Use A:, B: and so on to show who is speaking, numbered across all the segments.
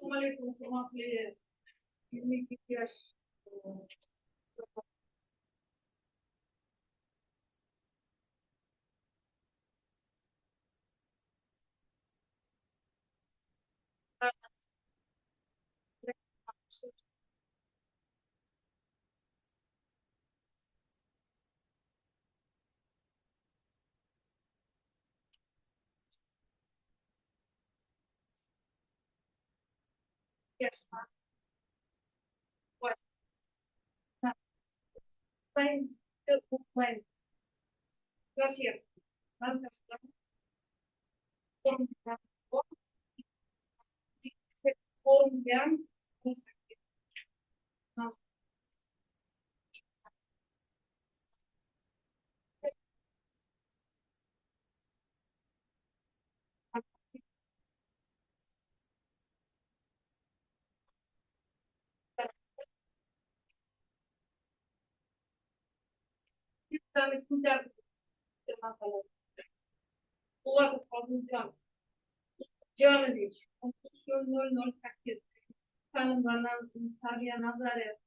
A: Assalomu alaykum, hurmatli ilmiy kengash Jonovich 0008 ta'lim va tarbiya nazariyasi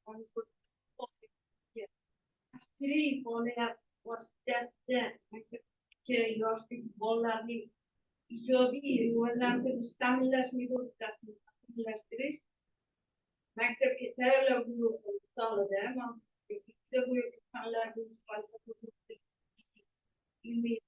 A: tasviriy faoliyat vositasida maktabgacha yoshdagi bolalarning ijodiy rivojlantirishni ta'minlash metodikasini takomillashtirish maktabga tayyorlov guruhi misolida pedagogik fanlar bo'yicha ilmiy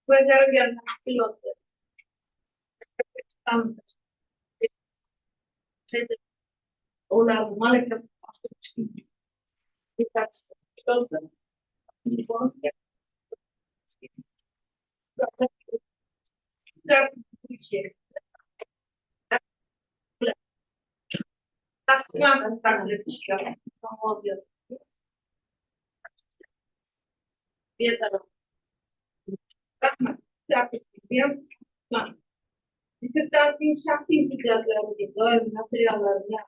A: bajargan tashkiloti ularni malakasini oshirishning Dissertatsiyaning shaxsiy hujjatlariga doir materiallarni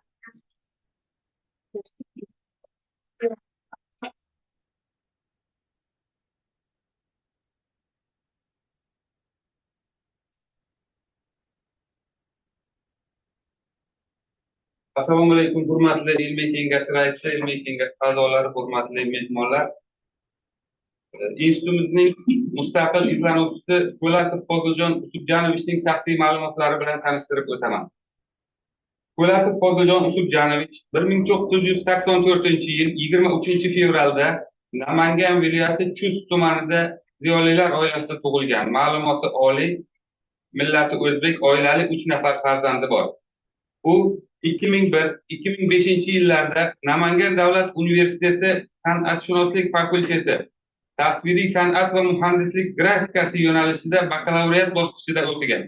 B: Assalomu alaykum, hurmatli ilmiy kengash raisi, ilmiy kengash a'zolari, hurmatli mehmonlar. Institutimizning mustaqil izlanuvchisi Po'latov Foziljon Usubjanovichning shaxsiy ma'lumotlari bilan tanishtirib o'taman. Po'latov Foziljon Usubjanovich 1984-yil 23-fevralda Namangan viloyati Chust tumanida ziyolilar oilasida tug'ilgan. Ma'lumoti oliy, millati o'zbek, oilali, 3 nafar farzandi bor. U 2001-2005 yillarda Namangan davlat universiteti san'atshunoslik fakulteti tasviriy san'at va muhandislik grafikasi yo'nalishida bakalavriat bosqichida o'qigan.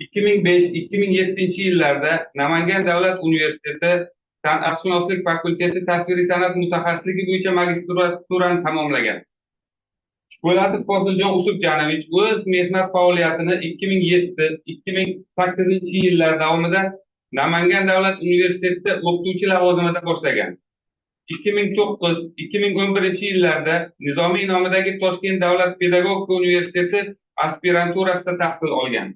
B: 2005-2007 yillarda Namangan davlat universiteti san'atshunoslik fakulteti tasviriy san'at mutaxassisligi bo'yicha magistraturani tamomlagan. Po'latov Foziljon Usubjanovich o'z mehnat faoliyatini 2007-2008 yillar davomida Namangan davlat universitetida o'qituvchi lavozimida boshlagan. 2009-2011 yillarda Nizomiy nomidagi Toshkent davlat pedagogika universiteti aspiranturasida tahsil olgan.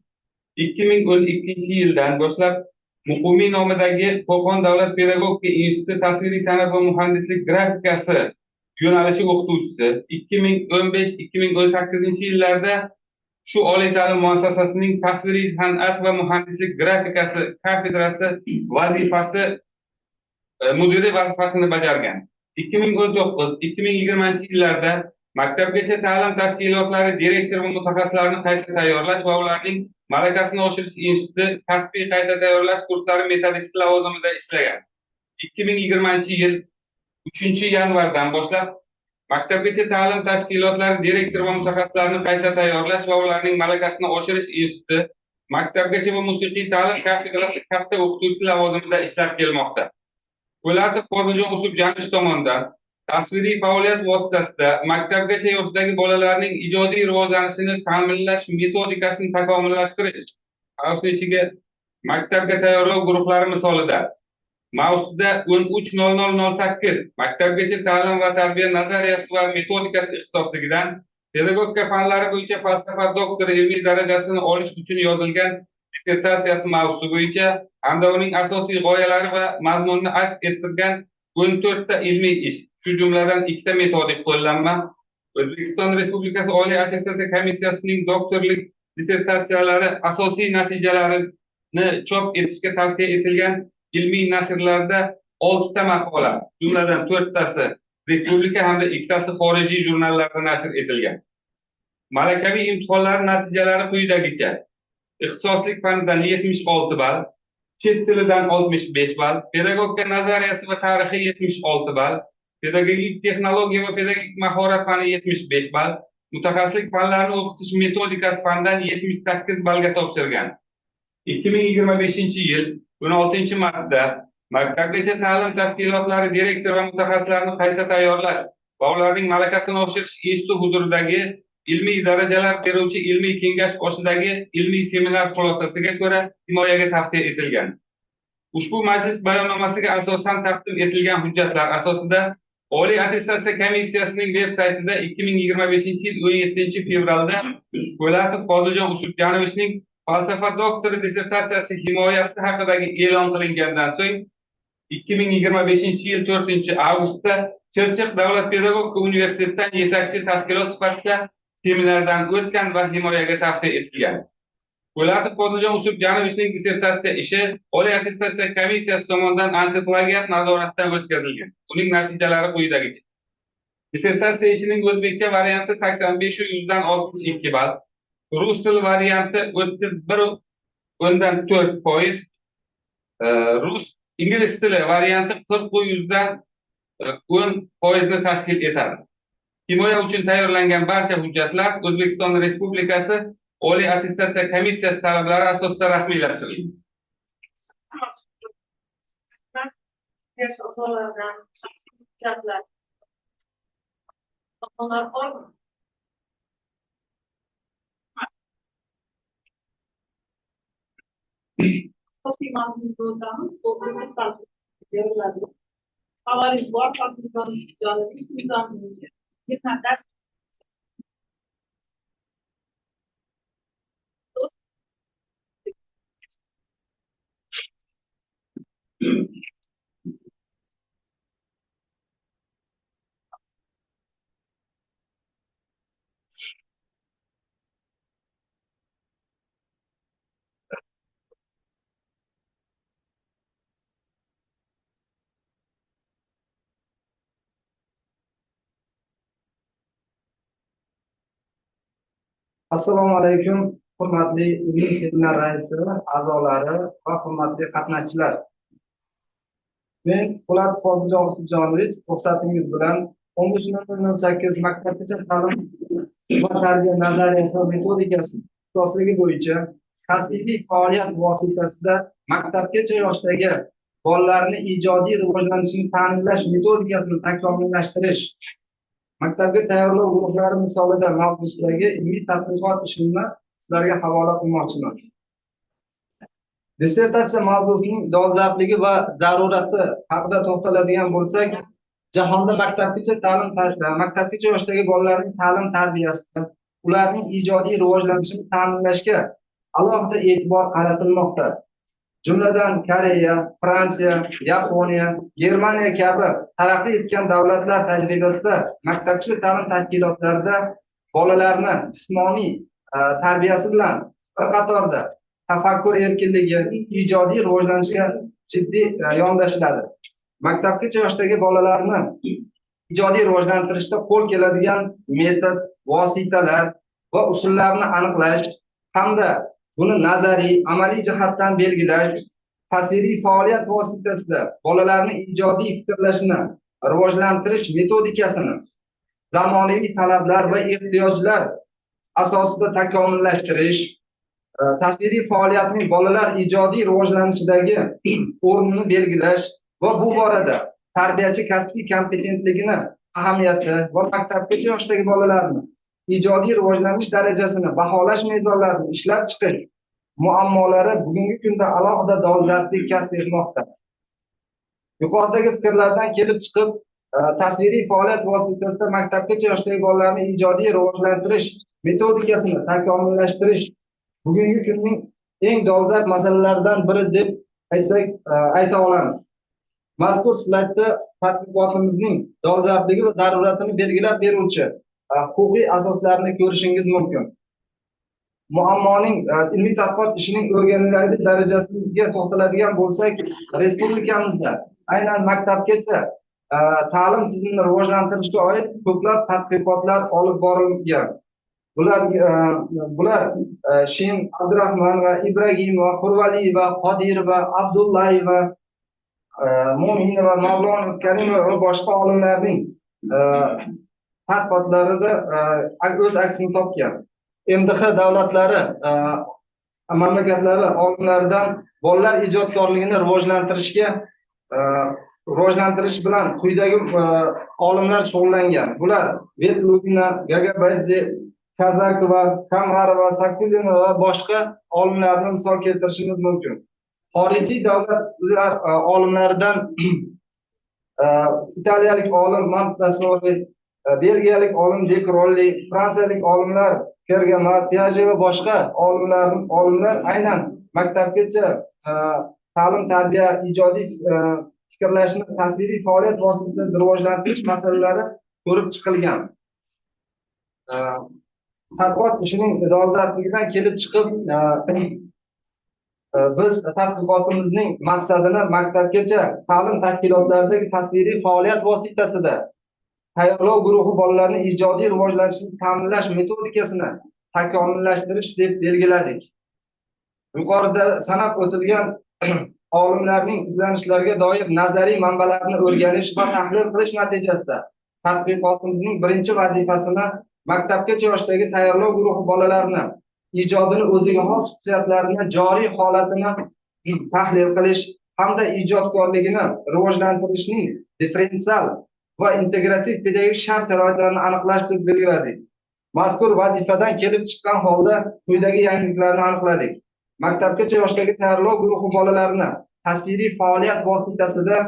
B: 2012 yildan boshlab Muqimiy nomidagi Qo'qon davlat pedagogika instituti tasviriy san'at va muhandislik grafikasi yo'nalishi o'qituvchisi. 2015-2018 yillarda shu oliy ta'lim muassasasining tasviriy san'at va muhandislik grafikasi kafedrasi vazifasi mudiri vazifasini bajargan. 2019-2020 yillarda maktabgacha ta'lim tashkilotlari direktor va mutaxassislarini qayta tayyorlash va ularning malakasini oshirish instituti kasbiy qayta tayyorlash kurslari metodisti lavozimida ishlagan. 2020 yil 3 yanvardan boshlab Maktabgacha ta'lim tashkilotlari direktor va mutaxassislarini qayta tayyorlash va ularning malakasini oshirish instituti Maktabgacha va musiqiy ta'lim kafedrasi katta o'qituvchisi lavozimida ishlab kelmoqda. Po'latov Foziljon Usupjonovich tomonidan tasviriy faoliyat vositasida maktabgacha yoshdagi bolalarning ijodiy rivojlanishini ta'minlash metodikasini takomillashtirish, mavzusi ichiga maktabga tayyorlov guruhlari misolida mavzusida 13.00.08 maktabgacha ta'lim va tarbiya nazariyasi va metodikasi ixtisosligidan pedagogika fanlari bo'yicha falsafa doktori ilmiy darajasini olish uchun yozilgan dissertatsiyasi mavzusi bo'yicha hamda uning asosiy g'oyalari va mazmunini aks ettirgan 14 ta ilmiy ish, shu jumladan 2 ta metodik qo'llanma O'zbekiston Respublikasi Oliy attestatsiya komissiyasining doktorlik dissertatsiyalari asosiy natijalarini chop etishga tavsiya etilgan ilmiy nashrlarda 6 ta maqola, jumladan 4 tasi respublika hamda 2 tasi xorijiy jurnallarda nashr etilgan. Malakaviy imtihonlar natijalari quyidagicha: ixtisoslik fanidan 76 ball, chet tilidan 65 ball, pedagogika nazariyasi va tarixi 76 ball, pedagogik texnologiya va pedagogik mahorat fani 75 ball, mutaxassislik fanlarini o'qitish metodikasi fanidan 78 ballga topshirgan. 2025-yil 16-martda Maktabgacha ta'lim tashkilotlari direktor va mutaxassislarini qayta tayyorlash va ularning malakasini oshirish instituti huzuridagi ilmiy darajalar beruvchi ilmiy kengash qoshidagi ilmiy seminar xulosasiga ko'ra himoyaga tavsiya etilgan. Ushbu majlis bayonnomasiga asosan taqdim etilgan hujjatlar asosida Oliy attestatsiya komissiyasining veb saytida 2025-yil 17-fevralda Po'latov Foziljon Usupjanovichning falsafa doktori dissertatsiyasi himoyasi haqidagi e'lon qilingandan so'ng 2025-yil 4-avgustda Chirchiq davlat pedagogika universitetidan yetakchi tashkilot sifatida seminardan o'tgan va himoyaga tavsiya etilgan. Po'latov Foziljon Usupjanovichning dissertatsiya ishi Oliy attestatsiya komissiyasi tomonidan antiplagiat nazoratidan o'tkazilgan. Uning natijalari quyidagicha. Dissertatsiya ishining o'zbekcha varianti 85,62 ball, rus tili varianti 31,4%, rus ingliz tili varianti 40,10%ni tashkil etadi. Himoya uchun tayyorlangan barcha hujjatlar O'zbekiston Respublikasi Oliy attestatsiya komissiyasi talablari asosida rasmiylashtirilgan.
A: Yosh ota-onalardan shaxsiy hujjatlar. Savollar bormi? Asosiy mazmunga o'tamiz. To'g'ri beriladi. Savolingiz bor, Foziljon Usupjonovich, nizom bo'yicha. Bir nafar.
C: Assalomu alaykum, hurmatli ilmiy seminar raisi, a'zolari va hurmatli qatnashchilar. Men Po'latov Foziljon Usupjonovich, ruxsatingiz bilan 15.00.08 maktabgacha ta'lim va tarbiya nazariyasi va metodikasi ixtisosligi bo'yicha tasviriy faoliyat vositasida maktabgacha yoshdagi bolalarni ijodiy rivojlanishini ta'minlash metodikasini takomillashtirish, maktabga tayyorlov guruhlari misolida mavzusidagi ilmiy tadqiqot ishimni sizlarga havola qilmoqchiman. Dissertatsiya mavzusining dolzarbligi va zarurati haqida to'xtaladigan bo'lsak, jahonda maktabgacha yoshdagi bolalarning ta'lim tarbiyasida ularning ijodiy rivojlanishini ta'minlashga alohida e'tibor qaratilmoqda. Jumladan Koreya, Fransiya, Yaponiya, Germaniya kabi taraqqiy etgan davlatlar tajribasida maktabgacha ta'lim tashkilotlarida bolalarni jismoniy tarbiyasi bilan bir qatorda tafakkur erkinligi, ijodiy rivojlanishga jiddiy yondashiladi. Maktabgacha yoshdagi bolalarni ijodiy rivojlantirishda qo'l keladigan metod, vositalar va usullarni aniqlash hamda buni nazariy, amaliy jihatdan belgilash, tasviriy faoliyat vositasida bolalarni ijodiy fikrlashini rivojlantirish metodikasini zamonaviy talablar va ehtiyojlar asosida takomillashtirish, tasviriy faoliyatning bolalar ijodiy rivojlanishidagi o'rnini belgilash va bu borada tarbiyachi kasbiy kompetentligini ahamiyati va maktabgacha yoshdagi bolalarni ijodiy rivojlanish darajasini baholash mezonlarini ishlab chiqish muammolari bugungi kunda alohida dolzarblik kasb etmoqda. Yuqoridagi fikrlardan kelib chiqib, tasviriy faoliyat vositasida maktabgacha yoshdagi bolalarni ijodiy rivojlantirish metodikasini takomillashtirish bugungi kunning eng dolzarb masalalaridan biri deb aytsak, ayta olamiz. Mazkur slaydda tadqiqotimizning dolzarbligi va zaruratini belgilab beruvchi huquqiy asoslarni ko'rishingiz mumkin. Muammoning ilmiy tadqiqot ishining o'rganiladi darajasiga to'xtaladigan bo'lsak, respublikamizda aynan maktabgacha ta'lim tizimini rivojlantirishga oid ko'plab tadqiqotlar olib borilgan. Bular Shin Abdurahmonova, Ibragimova, Qurvaliyeva, Qodirova, Abdullayeva, Mo'minova, Mavlonov, Karimova va boshqa olimlarning tadqiqotlarida o'z aksini topgan. MDH davlatlari, mamlakatlari olimlaridan bolalar ijodkorligini rivojlantirish bilan quyidagi olimlar shug'ullangan. Bular Vetlugina, Gagabadze, Kazakova, Kamarova, Sakulina va boshqa olimlarni misol keltirishimiz mumkin. Xorijiy davlatlar olimlaridan italiyalik olim Montessori, belgiyalik olim De Crolli, fransiyalik olimlar Kergama, Piaget va boshqa olimlar aynan maktabgacha ta'lim tarbiya ijodiy fikrlashni tasviriy faoliyat vositasida rivojlantirish masalalari ko'rib chiqilgan. Tadqiqot ishining dolzarbligidan kelib chiqib, biz tadqiqotimizning maqsadini maktabgacha ta'lim tashkilotlaridagi tasviriy faoliyat vositasida tayyorlov guruhi bolalarni ijodiy rivojlanishini ta'minlash metodikasini takomillashtirish deb belgiladik. Yuqorida sanab o'tilgan olimlarning izlanishlariga doir nazariy manbalarni o'rganish va tahlil qilish natijasida tadqiqotimizning birinchi vazifasini maktabgacha yoshdagi tayyorlov guruhi bolalarini ijodini o'ziga xos xususiyatlarini, joriy holatini tahlil qilish hamda ijodkorligini rivojlantirishning differensial va integrativ pedagogik shart-sharoitlarini aniqlash deb belgiladik. Mazkur vazifadan kelib chiqqan holda quyidagi yangiliklarni aniqladik. Maktabgacha yoshdagi tayyorlov guruhi bolalarini tasviriy faoliyat vositasida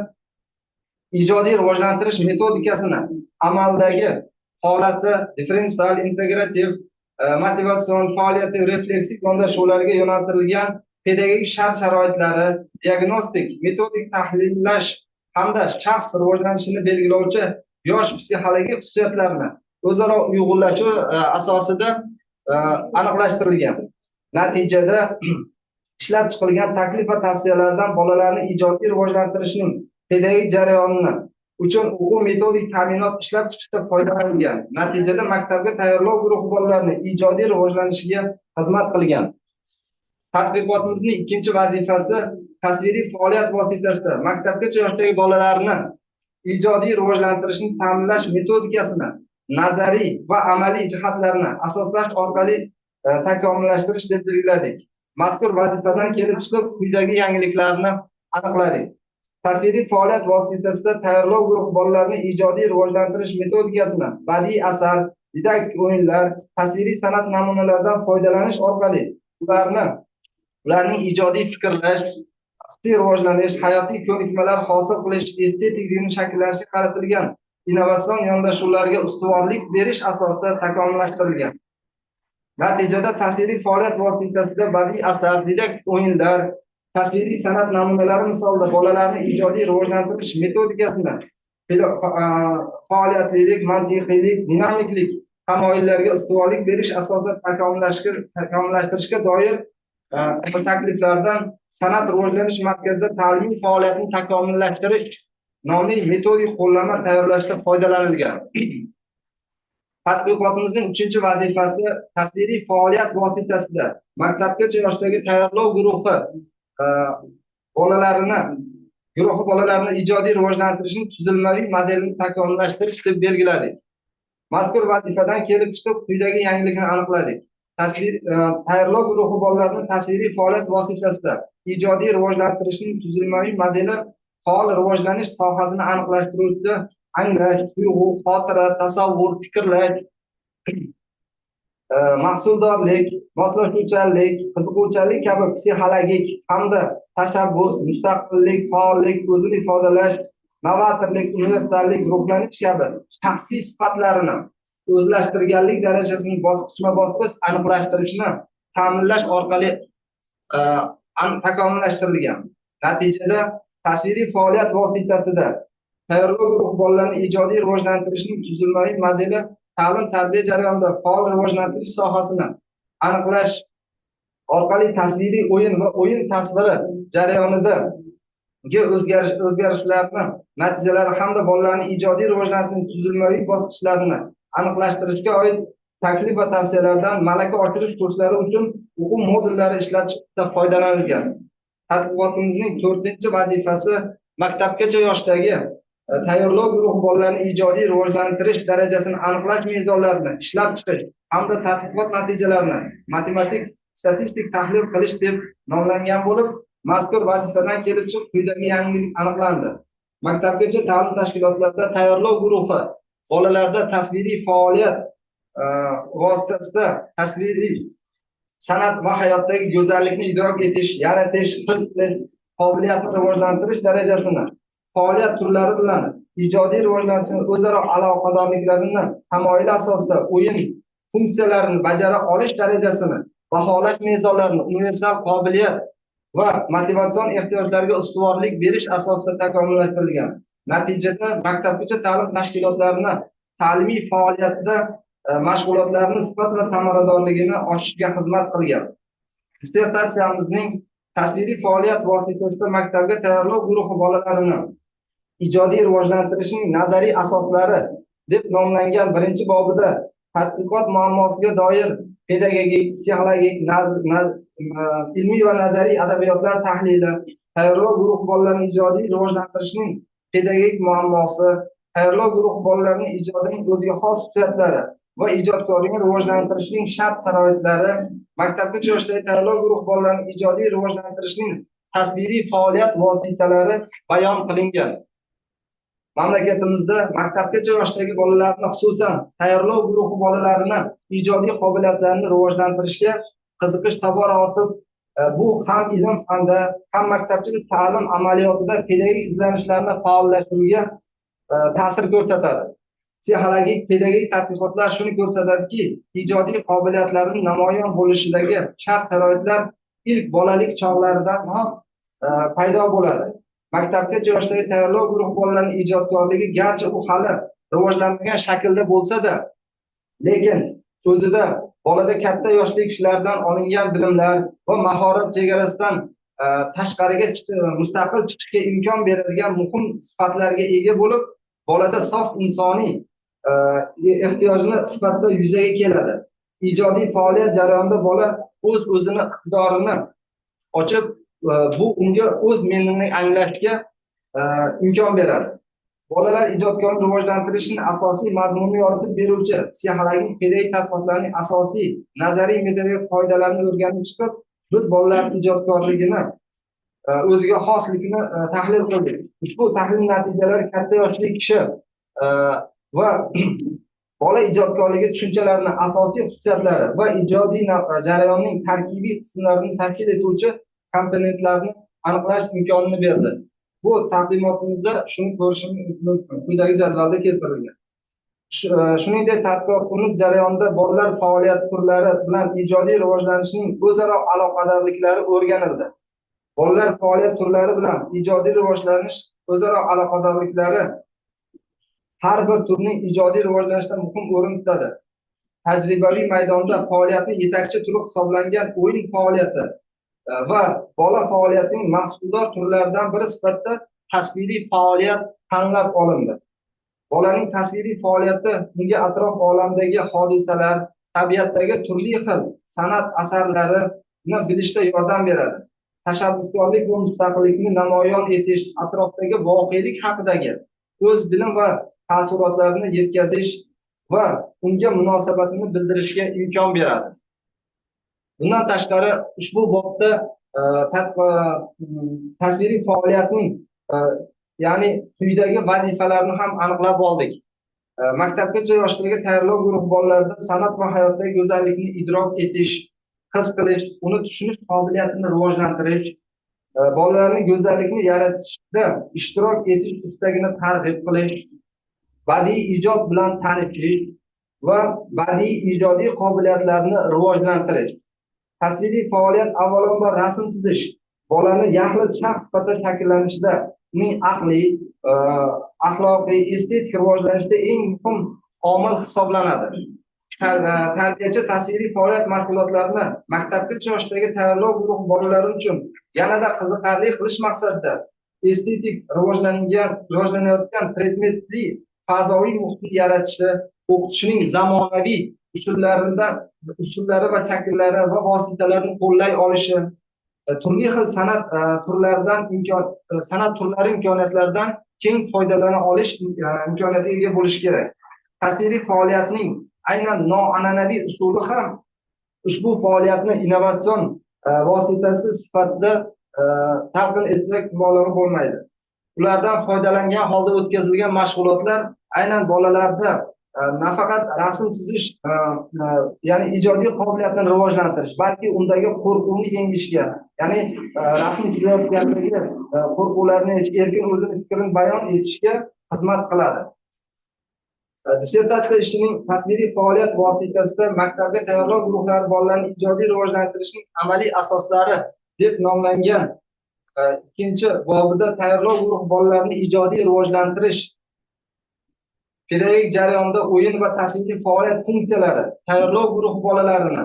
C: ijodiy rivojlantirish metodikasini amaldagi holati differensial, integrativ, motivatsion, faoliyati, refleksiv yondashuvlarga yo'naltirilgan pedagogik shart-sharoitlari, diagnostik, metodik tahlillash hamda shaxs rivojlanishini belgilovchi yosh psixologik xususiyatlarni o'zaro uyg'unlashuv asosida aniqlashtirilgan. Natijada ishlab chiqilgan taklif va tavsiyalardan bolalarni ijodiy rivojlantirishning pedagogik jarayonini uchun o'quv metodik ta'minot ishlab chiqishda foydalanilgan. Natijada maktabga tayyorlov guruhi bolalarini ijodiy rivojlanishiga xizmat qilgan. Tadqiqotimizning ikkinchi vazifasi tasviriy faoliyat vositasida maktabgacha yoshdagi bolalarni ijodiy rivojlantirishni ta'minlash metodikasini nazariy va amaliy jihatlarini asoslash orqali takomillashtirish deb belgiladik. Mazkur vazifadan kelib chiqib quyidagi yangiliklarni aniqladik. Tasviriy faoliyat vositasida tayyorlov guruhi bolalarini ijodiy rivojlantirish metodikasini badiiy asar, didaktik o'yinlar, tasviriy san'at namunalaridan foydalanish orqali ularning ijodiy fikrlash, hissiy rivojlanish, hayotiy ko'nikmalar hosil qilish, estetik shakllanishga qaratilgan innovatsion yondashuvlarga ustuvorlik berish asosida takomillashtirilgan. Natijada tasviriy faoliyat vositasida badiiy asar, didaktik o'yinlar, tasviriy san'at namunalari misolida bolalarni ijodiy rivojlantirish metodikasini faoliyatlilik, mantiqiylik, dinamiklik tamoyillarga ustuvorlik berish asosida takomillashtirishga doir takliflardan san'at rivojlanish markazida ta'limiy faoliyatni takomillashtirish nomli metodik qo'llanma tayyorlashda foydalanilgan. Tadqiqotimizning uchinchi vazifasi tasviriy faoliyat vositasida maktabgacha yoshdagi tayyorlov guruhi bolalarini Guruhi bolalarni ijodiy rivojlantirishning tuzilmaviy modelini takomillashtirish deb belgiladik. Mazkur vazifadan kelib chiqib quyidagi yangilikni aniqladik. Tasvir tayyorlov guruhi bolalarni tasviriy faoliyat vositasida ijodiy rivojlantirishning tuzilmaviy modeli faol rivojlanish sohasini aniqlashtiruvchi anglash, tuyg'u, xotira, tasavvur, fikrlash, mahsuldorlik, moslashuvchanlik, qiziquvchanlik kabi psixologik hamda tashabbus, mustaqillik, faollik, o'zini ifodalash, novatorlik, universallik, ruhlanish kabi shaxsiy sifatlarini o'zlashtirganlik darajasini bosqichma-bosqich aniqlashtirishni ta'minlash orqali takomillashtirilgan. Natijada tasviriy faoliyat vositasida tayyorlov guruhi bolalarni ijodiy rivojlantirishning tuzilmaviy modeli ta'lim tarbiya jarayonida faol rivojlantirish sohasini aniqlash orqali tasviriy o'yin va o'yin tasviri jarayonidagi o'zgarishlarni natijalari hamda bolalarni ijodiy rivojlantirishning tuzilmaviy bosqichlarini aniqlashtirishga oid taklif va tavsiyalardan malaka oshirish kurslari uchun o'quv modullari ishlab chiqishda foydalanilgan. Tadqiqotimizning 4-vazifasi maktabgacha yoshdagi tayyorlov guruhi bolalarni ijodiy rivojlantirish darajasini aniqlash mezonlarini ishlab chiqish hamda tadqiqot natijalarini matematik statistik tahlil qilish deb nomlangan bo'lib, mazkur vazifadan kelib chiqib quyidagi yangilik aniqlandi. Maktabgacha ta'lim tashkilotlarida tayyorlov guruhi bolalarda tasviriy faoliyat vositasida tasviriy san'at va hayotdagi go'zallikni idrok etish, yaratish, his qilish qobiliyatini rivojlantirish darajasini faoliyat turlari bilan ijodiy rivojlanishning o'zaro aloqadorliklarini tamoyili asosida o'yin funksiyalarini bajara olish darajasini baholash mezonlarini universal qobiliyat va motivatsion ehtiyojlarga ustuvorlik berish asosida takomillashtirilgan. Natijada maktabgacha ta'lim tashkilotlarini ta'limiy faoliyatida mashg'ulotlarning sifat va samaradorligini oshirishga xizmat qilgan. Dissertatsiyamizning tasviriy faoliyat vositasida maktabga tayyorlov guruhi bolalarini ijodiy rivojlantirishning nazariy asoslari deb nomlangan 1-bobida tadqiqot muammosiga doir pedagogik, psixologik, ilmiy va nazariy adabiyotlar tahlili, tayyorlov guruhi bolalarini ijodiy rivojlantirishning pedagogik muammosi, tayyorlov guruhi bolalarini ijodining o'ziga xos xususiyatlari va ijodkorlikni rivojlantirishning shart-sharoitlari, maktabgacha yoshdagi tayyorlov guruhi bolalarini ijodiy rivojlantirishning tasviriy faoliyat vositalari bayon qilingan. Mamlakatimizda maktabgacha yoshdagi bolalarni, xususan tayyorlov guruhi bolalarini ijodiy qobiliyatlarini rivojlantirishga qiziqish tobora ortib, bu ham ilm fanda, ham maktabgacha ta'lim amaliyotida pedagogik izlanishlarni faollashtiruvga ta'sir ko'rsatadi. Psixologik pedagogik tadqiqotlar shuni ko'rsatadiki, ijodiy qobiliyatlarning namoyon bo'lishidagi shart-sharoitlar ilk bolalik chog'laridan ham paydo bo'ladi. Maktabgacha yoshdagi tayyorlov guruhi bolalarining ijodkorligi garchi u hali rivojlanmagan shaklda bo'lsa-da, lekin o'zida bolada katta yoshli kishilardan olingan bilimlar va mahorat chegarasidan tashqariga mustaqil chiqishga imkon beradigan muhim sifatlarga ega bo'lib, bolada sof insoniy ehtiyojni sifatida yuzaga keladi. Ijodiy faoliyat jarayonida bola o'z-o'zini iqtidorini ochib, bu unga o'z menini anglashga imkon beradi. Bolalar ijodkorlikni rivojlantirishning asosiy mazmunini yoritib beruvchi psixologik pedagogik tadqiqotlarning asosiy nazariy metodik qoidalarini o'rganib chiqib, biz bolalar ijodkorligini o'ziga xoslikni tahlil qildik. Ushbu tahlil natijalari katta yoshli kishi va bola ijodkorligi tushunchalarini asosiy xususiyatlari va ijodiy jarayonning tarkibiy qismlarini tashkil etuvchi komponentlarni aniqlash imkonini berdi. Bu taqdimotimizda shuni ko'rishimiz mumkin. Quyidagi jadvalda keltirilgan. Shuningdek, tadqiqotimiz jarayonida bolalar faoliyat turlari bilan ijodiy rivojlanishning o'zaro aloqadorliklari o'rganildi. Bolalar faoliyat turlari bilan ijodiy rivojlanish o'zaro aloqadorliklari har bir turning ijodiy rivojlanishda muhim o'rin tutadi. Tajribaviy maydonda faoliyatni yetakchi turi hisoblangan o'yin faoliyati va bola faoliyatining mahsuldor turlaridan biri sifatida tasviriy faoliyat tanlab olindi. Bolaning tasviriy faoliyati unga atrof olamdagi hodisalar, tabiatdagi turli xil san'at asarlarini bilishda yordam beradi. tashabbuskorlik va mustaqillikni namoyon etish, atrofdagi voqelik haqidagi o'z bilim va taassurotlarini yetkazish va unga munosabatini bildirishga imkon beradi. Bundan tashqari, ushbu bobda tasviriy faoliyatning ya'ni quyidagi vazifalarni ham aniqlab oldik. Maktabgacha yoshdagi tayyorlov guruhi bolalarida san'at va hayotdagi go'zallikni idrok etish, his qilish, uni tushunish qobiliyatini rivojlantirish, bolalarning go'zallikni yaratishda ishtirok etish istagini targ'ib qilish, badiiy ijod bilan tanishish va badiiy ijodiy qobiliyatlarni rivojlantirish. Tasviriy faoliyat avvalambor rasm chizish bolani yaxlit shaxs sifatida shakllanishida, uning aqliy, axloqiy, estetik rivojlanishida eng muhim omil hisoblanadi. Tarbiyachi tasviriy faoliyat mashg'ulotlarini maktabgacha yoshdagi tayyorlov guruhi bolalari uchun yanada qiziqarli qilish maqsadida estetik rivojlanayotgan predmetli fazoviy muhitni yaratishi, o'qitishning zamonaviy usullari va shakllari va vositalarini qo'llay olishi, turli xil san'at turlaridan imkon san'at turlari imkoniyatlaridan keng foydalana olish imkoniyatiga ega bo'lishi kerak. Tasviriy faoliyatning aynan noan'anaviy usuli ham ushbu faoliyatni innovatsion vositasi sifatida talqin etsak mubolag'a bo'lmaydi. Ulardan foydalangan holda o'tkazilgan mashg'ulotlar aynan bolalarda nafaqat rasm chizish, ya'ni ijodiy qobiliyatni rivojlantirish, balki undagi qo'rquvni yengishga, ya'ni rasm chizayotgandagi qo'rquvlarni erkin o'zini fikrini bayon etishga xizmat qiladi. Dissertatsiya ishining tasviriy faoliyat vositasida maktabga tayyorlov guruhlari bolalarni ijodiy rivojlantirishning amaliy asoslari deb nomlangan ikkinchi bobida tayyorlov guruhi bolalarini ijodiy rivojlantirish pedagogik jarayonda o'yin va tasviriy faoliyat funksiyalari, tayyorlov guruhi bolalarini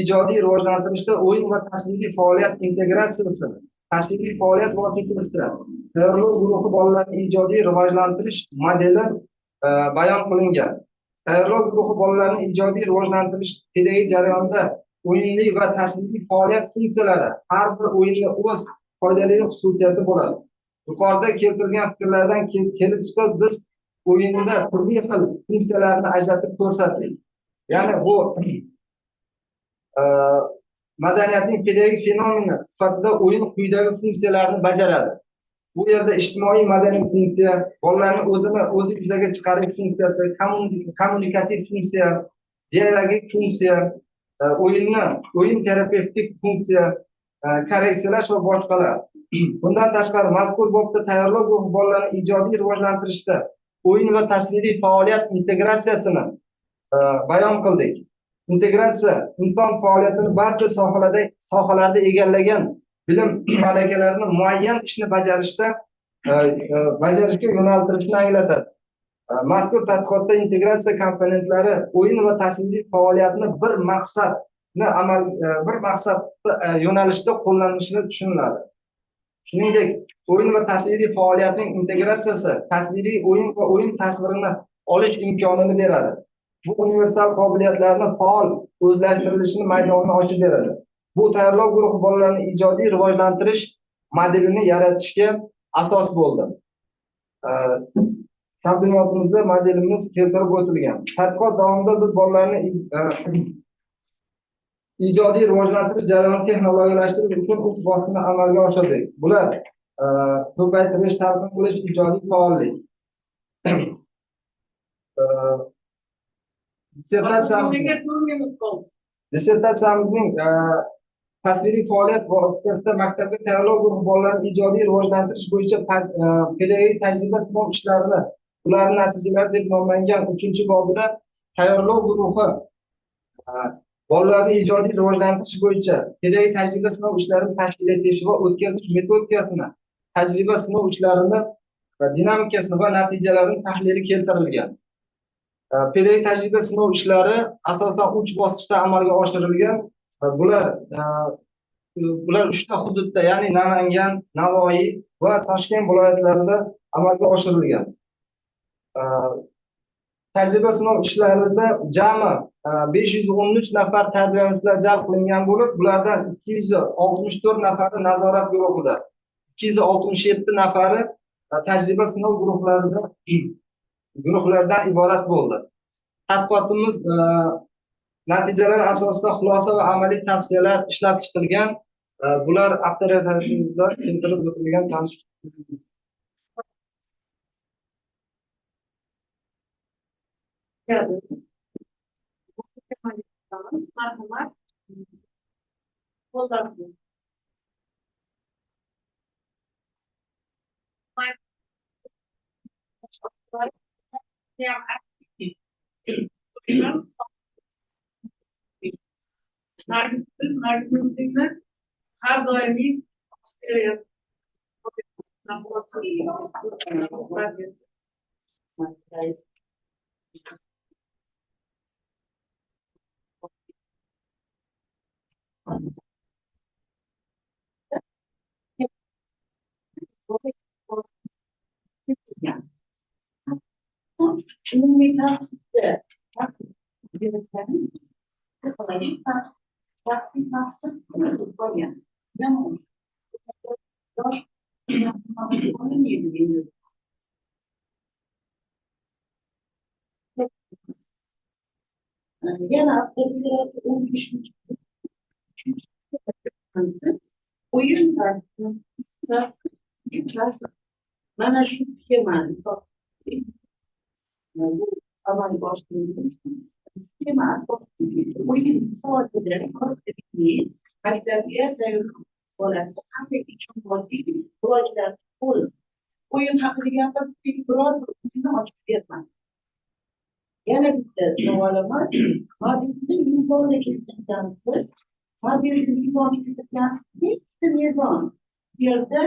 C: ijodiy rivojlantirishda o'yin va tasviriy faoliyat integratsiyasi, tasviriy faoliyat vositasida tayyorlov guruhi bolalarini ijodiy rivojlantirish modeli bayon qilingan. Tayyorlov guruhi bolalarini ijodiy rivojlantirish pedagogik jarayonida o'yinli va tasviriy faoliyat funksiyalari har bir o'yinda o'z foydali xususiyati bo'ladi. Yuqorida keltirilgan fikrlardan kelib chiqib, biz o'yinda turli xil funksiyalarni ajratib ko'rsatdik. Ya'ni bu madaniyatning pedagogik fenomeni sifatida o'yin quyidagi funksiyalarni bajaradi. Bu yerda ijtimoiy madaniy funksiya, bolalarning o'zini o'zi yuzaga chiqarish funksiyasi, kommunikativ funksiya, dialogik funksiya, o'yin terapevtik funksiya, korreksiyalash va boshqalar. Bundan tashqari, mazkur bobda tayyorlov guruhi bolalarni ijodiy rivojlantirishda o'yin va tasviriy faoliyat integratsiyasini bayon qildik. Integratsiya inson faoliyatini barcha sohalarda egallagan bilim malakalarini muayyan ishni bajarishga yo'naltirishni anglatadi. Mazkur tadqiqotda integratsiya komponentlari o'yin va tasviriy faoliyatni bir maqsadni amal bir maqsad yo'nalishda qo'llanilishini tushuniladi. Shuningdek, o'yin va tasviriy faoliyatning integratsiyasi tasviriy o'yin va o'yin tasvirini olish imkonini beradi. Bu universal qobiliyatlarni faol o'zlashtirilishini maydonini ochib beradi. Bu tayyorlov guruhi bolalarni ijodiy rivojlantirish modelini yaratishga asos bo'ldi. Taqdimotimizda modelimiz keltirib o'tilgan. Tadqiqot davomida biz bolalarni ijodiy rivojlantirish jarayonini texnologiyalashtirish uchun uch bosqichni amalga oshirdik. Bular ko'paytirish, talqin qilish, ijodiy faollik. Dissertatsiyamizning tasviriy faoliyat vositasida maktabga tayyorlov guruhi bolalarini ijodiy rivojlantirish bo'yicha pedagogik tajriba sinov ishlarini, ularning natijalari deb nomlangan 3-bobida tayyorlov guruhi bolalarni ijodiy rivojlantirish bo'yicha pedagogik tajriba sinov ishlarini tashkil etish va o'tkazish metodikasini, tajriba sinov ishlarini va dinamikasini va natijalarini tahlili keltirilgan. Pedagogik tajriba sinov ishlari asosan 3 bosqichda amalga oshirilgan. Bular 3 ta hududda, ya'ni Namangan, Navoiy va Toshkent viloyatlarida amalga oshirilgan. Tajriba sinov ishlarida jami 513 nafar tarbiyalanuvchilar jalb qilingan bo'lib, bulardan 264 nafari nazorat guruhida, 267 nafari tajriba sinov guruhlaridan iborat bo'ldi. Tadqiqotimiz natijalari asosida xulosa va amaliy tavsiyalar ishlab chiqilgan. Bular avtoritetlarimizda keltirib o'tilgan tanish.
A: Marhamat. Qo'llar. Nargis, Nargisning har doimiy
D: Umumiy tartibda psixologik shaxsiy tartib qolgan. Yosh yana 15 o'yin mana shu sxemani bu amalga oshirildi. Sxema asosida o'yin soatida maktabga tayyorlov bolasi qanday ijodkorlik rivojlanib bo'ldi. O'yin haqida gapirdik, biror bir o'yinni ochib bermadi. Yana bitta savolimiz, mobilni mezonni keltirgansiz, mobilni mezonni keltirgansiz, nechta mezon bu yerda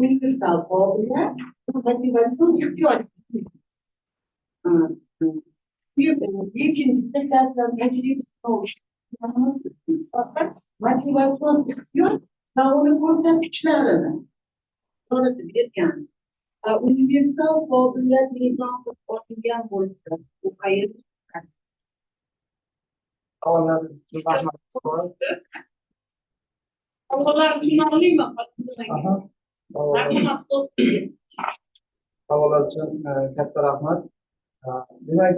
D: universal qobiliyat va motivatsion ehtiyoj. Lekin bizda faqat motivatsion ehtiyoj va uni ko'rsatkichlarini ko'rsatib bergan. Universal qobiliyat mezon qilib olingan bo'lsa, bu qayerda?
A: Savollar tushunarlimi?
C: Savollar uchun katta rahmat. Demak,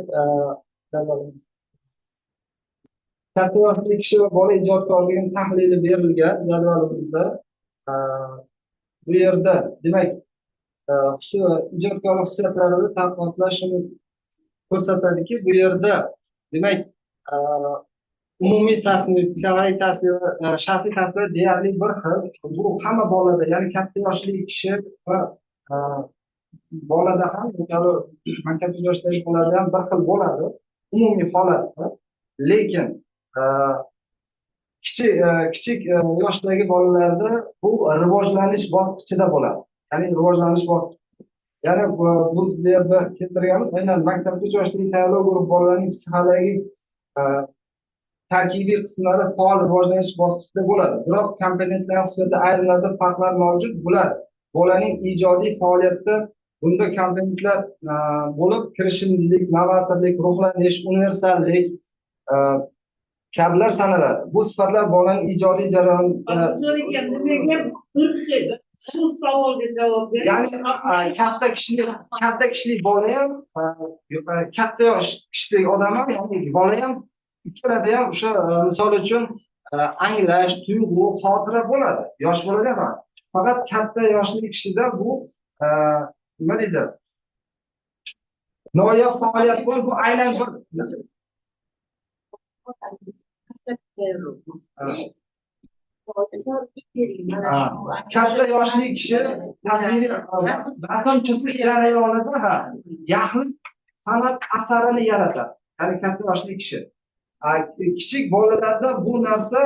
C: katta yoshli kishi va bola ijodkorligining tahlili berilgan jadvalimizda. Bu yerda demak, ijodkorlik xususiyatlarini taqqoslash shuni ko'rsatadiki, bu yerda demak, umumiy tasnif, psixologik tasnif, shaxsiy tasniflar deyarli bir xil. Bu hamma bolada, ya'ni katta yoshli kishi va bolada ham, maktab yoshdagi bolada ham bir xil bo'ladi umumiy holatda. Lekin kichik yoshdagi bolalarda bu rivojlanish bosqichida bo'ladi. Ya'ni rivojlanish bosqichi. Ya'ni bu yerda keltirganimiz aynan maktabgacha yoshdagi tayyorlov guruhi bolalarning psixologik tarkibiy qismlari faol rivojlanish bosqichida bo'ladi. Biroq kompetentlar xususiyatida ayrimlarda farqlar mavjud. Bular bolaning ijodiy faoliyatida bunda komponentlar bo'lib kirishimlilik, novatorlik, ruhlanish, universallik kabilar sanaladi. Bu sifatlar bolaning ijodiy jarayonida
A: bir xil shu savolga javob bering.
C: Ya'ni katta kishilik bola ham, katta yosh kishilik odam ham, ya'ni bola ham ikkalada ham o'sha misol uchun anglash, tuyg'u, xotira bo'ladi. Yosh bolada ham. Faqat katta yoshli kishida bu nima deydi? Noyob faoliyat bo'lib, bu aynan bir katta yoshli kishi rasm chizish jarayonida yaxlit san'at asarini yaratadi. Ya'ni katta yoshli kishi. Kichik bolalarda bu narsa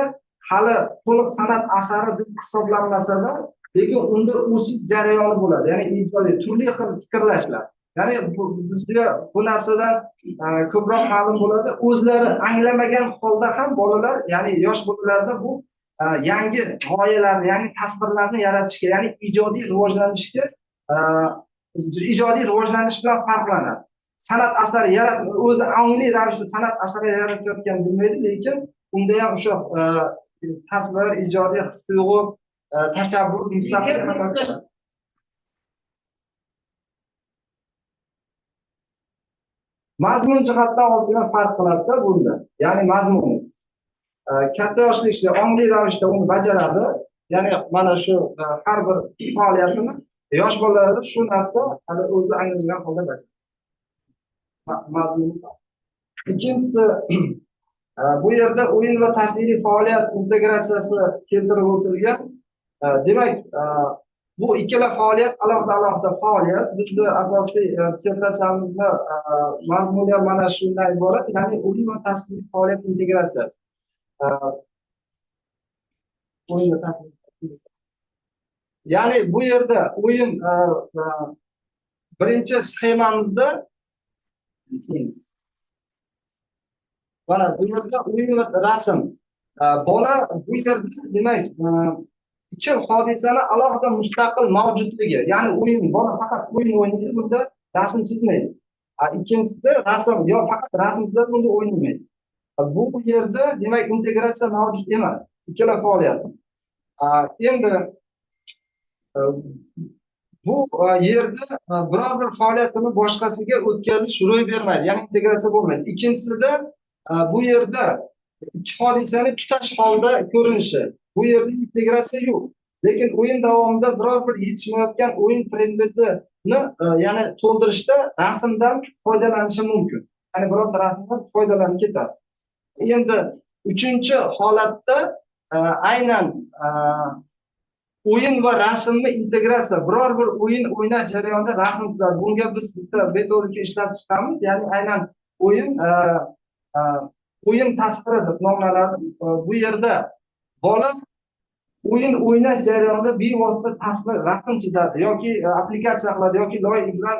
C: hali to'liq san'at asari deb hisoblanmasa-da, lekin unda o'sish jarayoni bo'ladi. Ya'ni ijodiy turli xil fikrlashlar. Ya'ni bizga bu narsadan ko'proq ma'lum bo'ladi. O'zlari anglamagan holda ham bolalar, ya'ni yosh bolalarda bu yangi g'oyalarni, yangi tasvirlarni yaratishga, ya'ni ijodiy rivojlanishga, ijodiy rivojlanish bilan farqlanadi. San'at asari yarat, o'zi ongli ravishda san'at asari yaratayotgan bilmaydi, lekin unda ham o'sha tasvir, ijodiy his tuyg'u, tashabbus, mustaqil. Mazmun jihatdan ozgina farq qiladi bunda. Ya'ni mazmun. Katta yoshli kishi ongli ravishda uni bajaradi. Ya'ni mana shu har bir faoliyatini yosh bolalarda shu narsa hali o'zi anglagan holda bajaradi. Mazmun. Ikkinchisi, bu yerda o'yin va tasviriy faoliyat integratsiyasi keltirib o'tilgan. Demak, bu ikkala faoliyat alohida-alohida faoliyat. Bizni asosiy dissertatsiyamizni mazmuni ham mana shundan iborat, ya'ni o'yin va tasviriy faoliyat integratsiyasi. O'yin va tasviriy. Ya'ni bu yerda o'yin birinchi sxemamizda mana bu yerda o'yin va rasm. Bola bu yerda demak ikki hodisani alohida mustaqil mavjudligi, ya'ni o'yin, bola faqat o'yin o'ynaydi, bunda rasm chizmaydi. Ikkinchisida rasm, yo faqat rasm chizadi, bunda o'ynamaydi. Bu yerda demak integratsiya mavjud emas ikkala faoliyat. Endi bu yerda biror bir faoliyatini boshqasiga o'tkazish ro'y bermaydi, ya'ni integratsiya bo'lmaydi. Ikkinchisida bu yerda ikki hodisani tutash holda ko'rinishi. Bu yerda integratsiya yo'q. Lekin o'yin davomida biror bir yetishmayotgan o'yin predmetini ya'ni to'ldirishda rasmdan foydalanishi mumkin. Ya'ni birorta rasmdan foydalanib ketadi. Endi uchinchi holatda aynan o'yin va rasmni integratsiya, biror bir o'yin o'ynash jarayonida rasm chizadi. Bunga biz bitta metodika ishlab chiqamiz, ya'ni aynan o'yin tasviri deb nomlanadi. Bu yerda bola o'yin o'ynash jarayonida bevosita tasvir, rasm chizadi yoki applikatsiya qiladi yoki loy bilan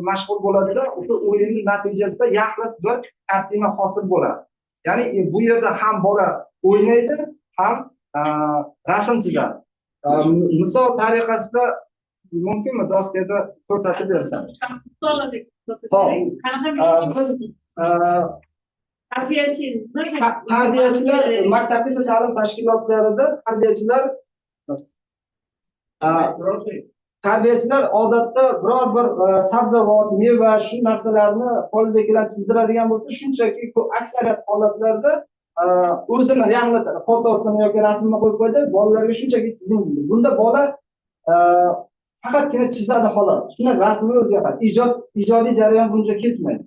C: mashg'ul bo'ladida, o'sha o'yinning natijasida yaxlit bir kartina hosil bo'ladi. Ya'ni bu yerda ham bola o'ynaydi, ham rasm chizadi. Misol tariqasida mumkinmi doskada ko'rsatib bersam? Biz tarbiyachilar maktabgacha ta'lim tashkilotlarida tarbiyachilar odatda biror bir sabzavot, meva shu narsalarni qo'lingizga kelib chizdiradigan bo'lsa, shunchaki aksariyat holatlarda o'zini ya'ni fotosini yoki rasmini qo'yib qo'ydi, bolalarga shunchaki chizing deydi. Bunda bola faqatgina chizadi xolos. Shuni rasmni o'zi yoqadi. Ijodiy jarayon buncha ketmaydi.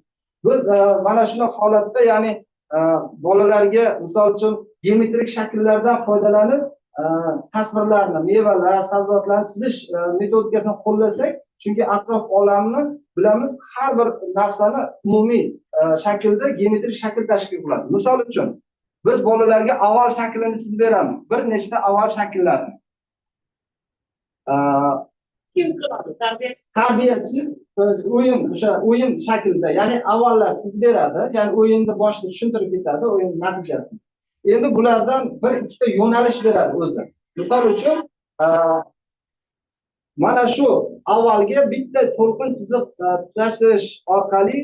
C: Biz mana shunday holatda, ya'ni bolalarga misol uchun geometrik shakllardan foydalanib tasvirlarni, mevalar, sabzavotlarni chizish metodikasini qo'llasak, chunki atrof olamni bilamiz, har bir narsani umumiy shaklda geometrik shakl tashkil qiladi. Misol uchun biz bolalarga oval shaklini chizib beramiz, bir nechta oval shakllarni.
A: Kim qiladi?
C: Tarbiyachi o'yin, o'sha o'yin shaklida, ya'ni ovallar chizib beradi, ya'ni o'yinni boshida tushuntirib ketadi, o'yin natijasini. Endi bulardan bir ikkita yo'nalish beradi o'zi. Misol uchun, mana shu avvalga bitta to'lqin chiziq tutashtirish orqali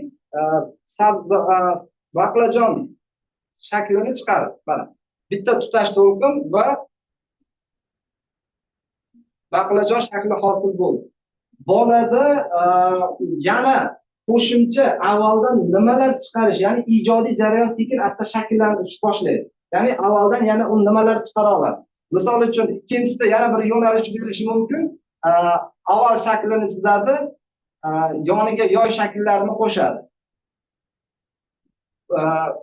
C: baqlajon shaklini chiqarib, mana bitta tutash to'lqin va baqlajon shakli hosil bo'ldi. Bolada yana qo'shimcha avvaldan nimalar chiqarish, ya'ni ijodiy jarayon sekin asta shakllanish boshlaydi. Ya'ni avvaldan yana u nimalar chiqara oladi. Misol uchun ikkinchisida yana bir yo'nalish berishi mumkin. Avval shaklini chizadi, yoniga yoy shakllarini qo'shadi.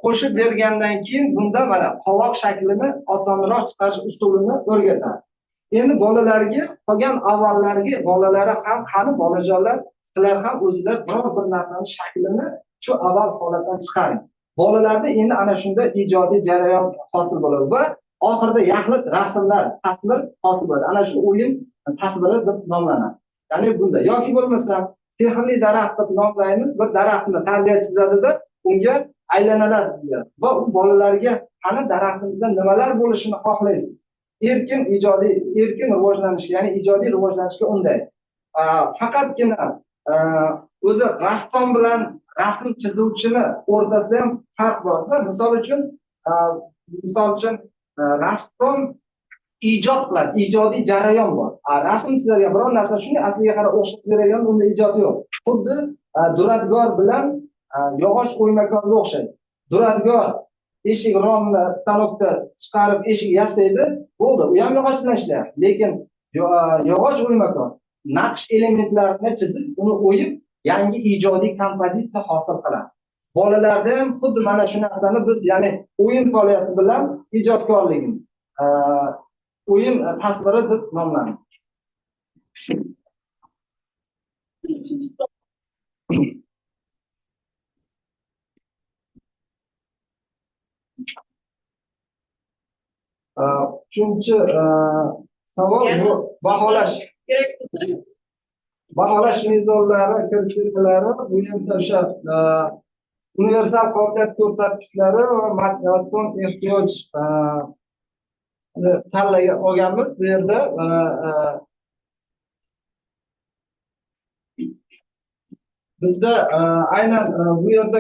C: Qo'shib bergandan keyin bunda mana qovoq shaklini osonroq chiqarish usulini o'rgatadi. Endi bolalarga qolgan avvallarga bolalari ham qani bolajonlar, sizlar ham o'zinglar biror bir narsani shaklini shu avval holatdan chiqaring. Bolalarda endi ana shunda ijodiy jarayon hosil bo'ladi va oxirida yaxlit rasmlar, tasvir hosil bo'ladi. Ana shu o'yin tasviri deb nomlanadi. Ya'ni bunda yoki bo'lmasa sehrli daraxt deb nomlaymiz, bir daraxtni tarbiya chizadida unga aylanalar chiziladi va u bolalarga qani daraxtimizda nimalar bo'lishini xohlaysiz. Erkin ijodiy, erkin rivojlanish, ya'ni ijodiy rivojlanishga undaydi. Faqatgina o'zi rassom bilan rasm chizuvchini o'rtasida ham farq bor-da. Misol uchun rassom ijod qiladi, ijodiy jarayon bor. Rasm chizadigan biror narsa shunday asliga qarab o'xshatib beradigan unda ijod yo'q. Xuddi duradgor bilan yog'och o'ymakorga o'xshaydi. Duradgor eshik romni stanokda chiqarib eshik yasaydi, bo'ldi. U ham yog'och bilan ishlayapti. Lekin yog'och o'ymakor naqsh elementlarini chizib, uni o'yib, yangi ijodiy kompozitsiya hosil qiladi. Bolalarda ham xuddi mana shu narsani biz, ya'ni o'yin faoliyati bilan ijodkorligini o'yin tasviri deb nomlanadi. Uchinchi savol bu baholash. Baholash mezonlari, kriteriylari bu yerda o'sha universal qobiliyat ko'rsatkichlari va motivatsion ehtiyoj tanlagan olganmiz. Bu yerda bizda aynan bu yerda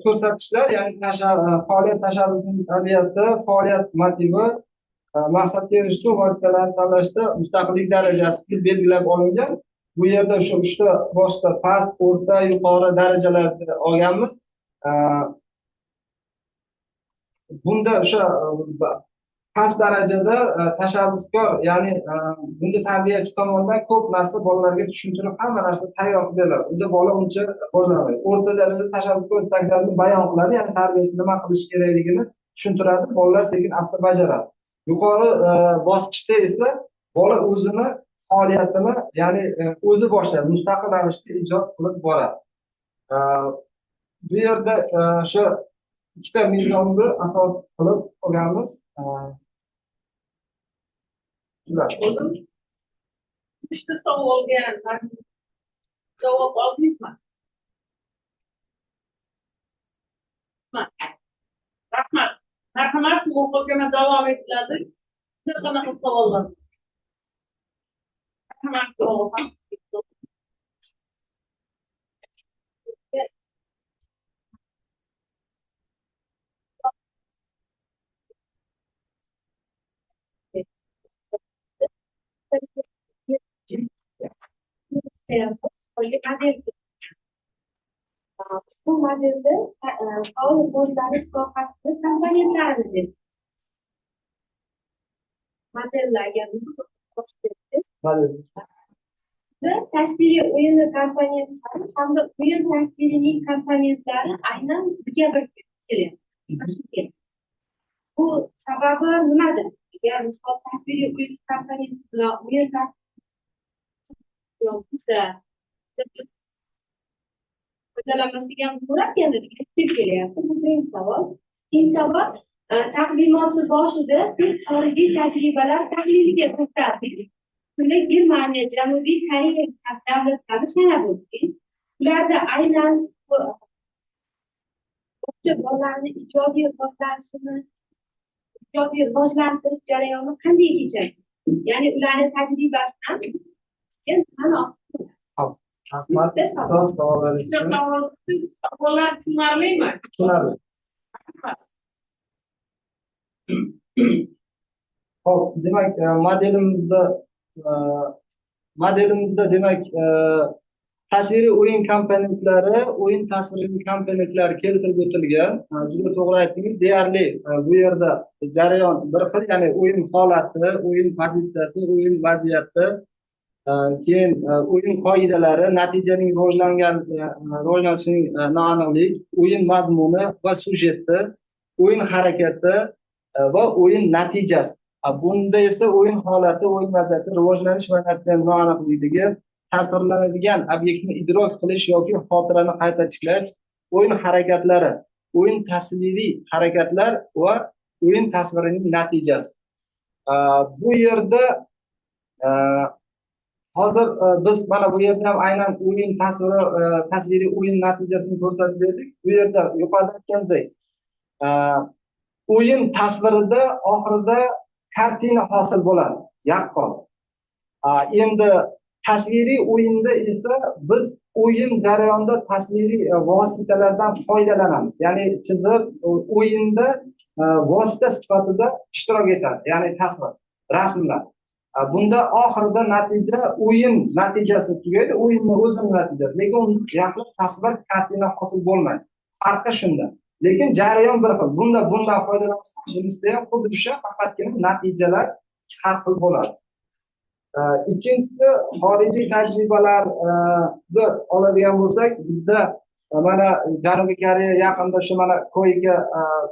C: ko'rsatkichlar, ya'ni faoliyat tashabbusining tabiati, faoliyat motivi, maqsadga erishish uchun vositalarni tanlashda mustaqillik darajasi belgilab olingan. Bu yerda o'sha uchta boshda past, o'rta, yuqori darajalarni olganmiz. Bunda o'sha past darajada tashabbuskor, ya'ni bunda tarbiyachi tomonidan ko'p narsa bolalarga tushuntirib, hamma narsa tayyor qilib beriladi. Unda bola uncha rivojlanmaydi. O'rta darajada tashabbuskor istaklarini bayon qiladi, ya'ni tarbiyachi nima qilish kerakligini tushuntiradi, bolalar sekin asta bajaradi. Yuqori bosqichda esa bola o'zini faoliyatini, ya'ni o'zi boshlaydi, mustaqil ravishda ijod qilib boradi. Bu yerda o'sha ikkita mezonni asos qilib olganmiz.
A: O'zim uchta savolga javob oldingizmi? Rahmat. Marhamat, muhokama davom etiladi. Sizda qanaqa savollar? Marhamat,
E: Bu modelda faol rivojlanish sohasini komponentlarini deb modellarga tasviriy o'yini komponentlari hamda o'yin tasvirining komponentlari aynan birga bir kelyapti. Bu sababi nimada? Agar misol tasviriy o'yin komponenti bilan o'yin foydalanmaslik ham bo'larkan degan fikr kelyapti. Bu birinchi savol. Ikkinchi savol, taqdimoti boshida siz xorijiy tajribalar tahliliga to'xtaldingiz. Shunda Germaniya, Janubiy Koreya davlatlarini sanab o'tdingiz. Ularda aynan bog'cha bolalarni ijodiy rivojlanishini, ijodiy rivojlantirish jarayoni qanday kechadi? Ya'ni ularni tajribasidan nimani
C: Rahmat.
A: Savollar tushunarlimi?
C: Tushunarli. Xo'p, demak, modelimizda demak, tasviriy o'yin komponentlari, o'yin tasviriy komponentlari keltirib o'tilgan. Juda to'g'ri aytdingiz, deyarli bu yerda jarayon bir xil, ya'ni o'yin holati, o'yin pozitsiyasi, o'yin vaziyati, keyin o'yin qoidalari, natijaning rivojlanishining noaniqlik, o'yin mazmuni va syujeti, o'yin harakati va o'yin natijasi. Bunda esa o'yin holati, o'yin vaziyati, rivojlanish va natijaning noaniqligi, tasvirlanadigan obyektni idrok qilish yoki xotirani qayta tiklash, o'yin harakatlari, o'yin tasviriy harakatlar va o'yin tasvirining natijasi. Bu yerda hozir biz mana bu yerda ham aynan o'yin tasviri, tasviriy o'yin natijasini ko'rsatib berdik. Bu yerda yuqorida aytganimizdek, o'yin tasvirida oxirida kartina hosil bo'ladi, yaqqol. Endi Tasviriy o'yinda esa biz o'yin jarayonida tasviriy vositalardan foydalanamiz. Ya'ni chizib o'yinda vosita sifatida ishtirok etadi. Ya'ni tasvir, rasmlar. Bunda oxirida natija o'yin natijasi tugaydi, o'yinni o'zini natijasi. Lekin unda yaxshi tasvir, kartina hosil bo'lmaydi. Farqi shunda. Lekin jarayon bir xil. Bunda bundan foydalansak, bunisida ham xuddi o'sha, faqatgina natijalar har xil bo'ladi. Ikkinchisi xorijiy tajribalarni oladigan bo'lsak, bizda mana Janubiy Koreya yaqinda shu mana KOICA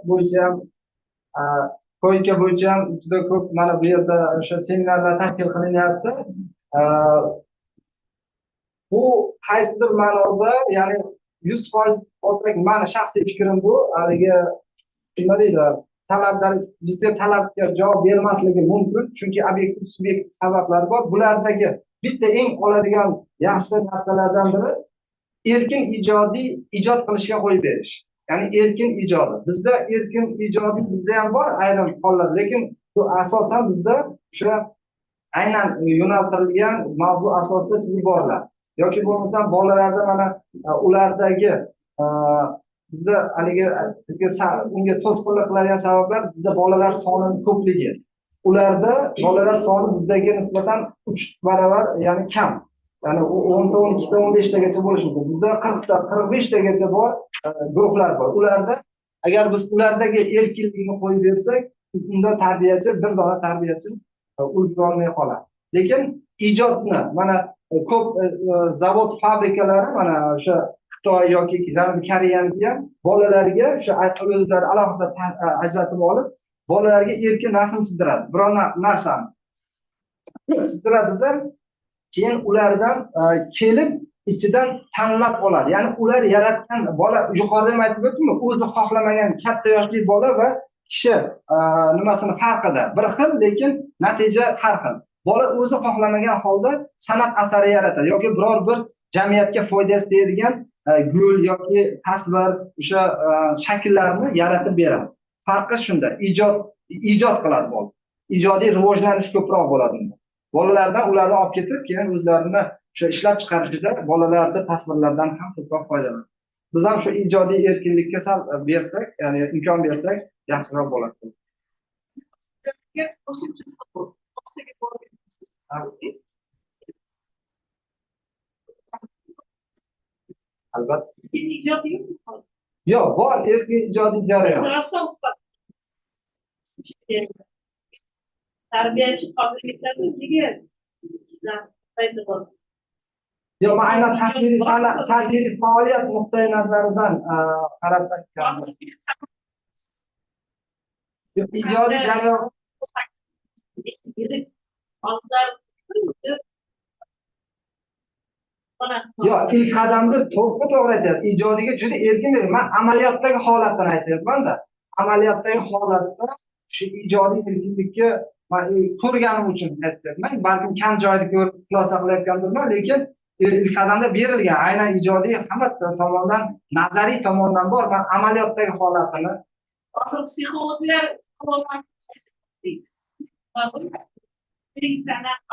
C: bo'yicha ham KOICA bo'yicha ham juda ko'p mana bu yerda o'sha seminarlar tashkil qilinyapti. Bu qaysidir ma'noda, ya'ni 100% olsak, mani shaxsiy fikrim bu, haligi nima deydi, talablar bizga talabga javob bermasligi mumkin, chunki obyektiv, subyektiv sabablar bor. Bulardagi bitta eng oladigan yaxshi narsalardan biri erkin ijodiy ijod qilishga qo'yib berish. Ya'ni erkin ijodi. Bizda erkin ijodiy bizda ham bor ayrim hollar, lekin bu asosan bizda o'sha aynan yo'naltirilgan mavzu asosida chizib boriladi. Yoki bo'lmasam bolalarda mana ulardagi bizda haligi unga to'sqinlik qiladigan sabablar bizda bolalar sonining ko'pligi. Ularda bolalar soni bizdagiga nisbatan 3 barobar, ya'ni kam. Ya'ni 10 ta, 12 ta, 15 tagacha bo'lishi mumkin. Bizda 40 ta, 45 tagacha bor guruhlar bor. Ularda agar biz ulardagi erkinlikni qo'yib bersak, unda tarbiyachi, bir dona tarbiyachi ulgurolmay qoladi. Lekin ijodni mana ko'p zavod fabrikalari mana o'sha Xitoy yoki Janubiy Koreyaniki ham bolalarga o'sha o'zlari alohida ajratib olib, bolalarga erkin rasm chizdiradi. Biror narsani chizdiradida, keyin ulardan kelib ichidan tanlab oladi. Ya'ni ular yaratgan bola, yuqorida ham aytib o'tdimmi, o'zi xohlamagan katta yoshli bola va kishi nimasini farqida bir xil, lekin natija har xil. Bola o'zi xohlamagan holda san'at asari yaratadi yoki biror bir jamiyatga foydasi tegadigan gul yoki tasvir, o'sha shakllarni yaratib beradi. Farqi shunda, ijod qiladi bola. Ijodiy rivojlanish ko'proq bo'ladi unda. Bolalardan ularni olib ketib, keyin o'zlarini o'sha ishlab chiqarishida bolalarda tasvirlardan ham ko'proq foydalanadi. Biz ham shu ijodiy erkinlikka sal bersak, ya'ni imkon bersak, yaxshiroq bo'ladi. Albatta. Yo'q, bor erkin ijodiy jarayon.
A: Tarbiyachi qobiliyatlarni nega paydo bo'ladi?
C: Yo'q, men aynan tasviriy faoliyat nuqtai nazaridan qarab aytganman. Ijodiy jarayon. Yo'q, ilk qadamda to'g'ri aytyapsiz. Ijodiyga juda erkin bergan. Men amaliyotdagi holatdan aytyapman-da. Amaliyotdagi holatda shu ijodiy erkinlikka men ko'rganim uchun aytyapman. Balkim kam joyda ko'rib xulosa qilayotgandirman, lekin ilk qadamda berilgan aynan ijodiy hamma tomondan, nazariy tomondan bor. Men amaliyotdagi holatini
A: hozir psixologlar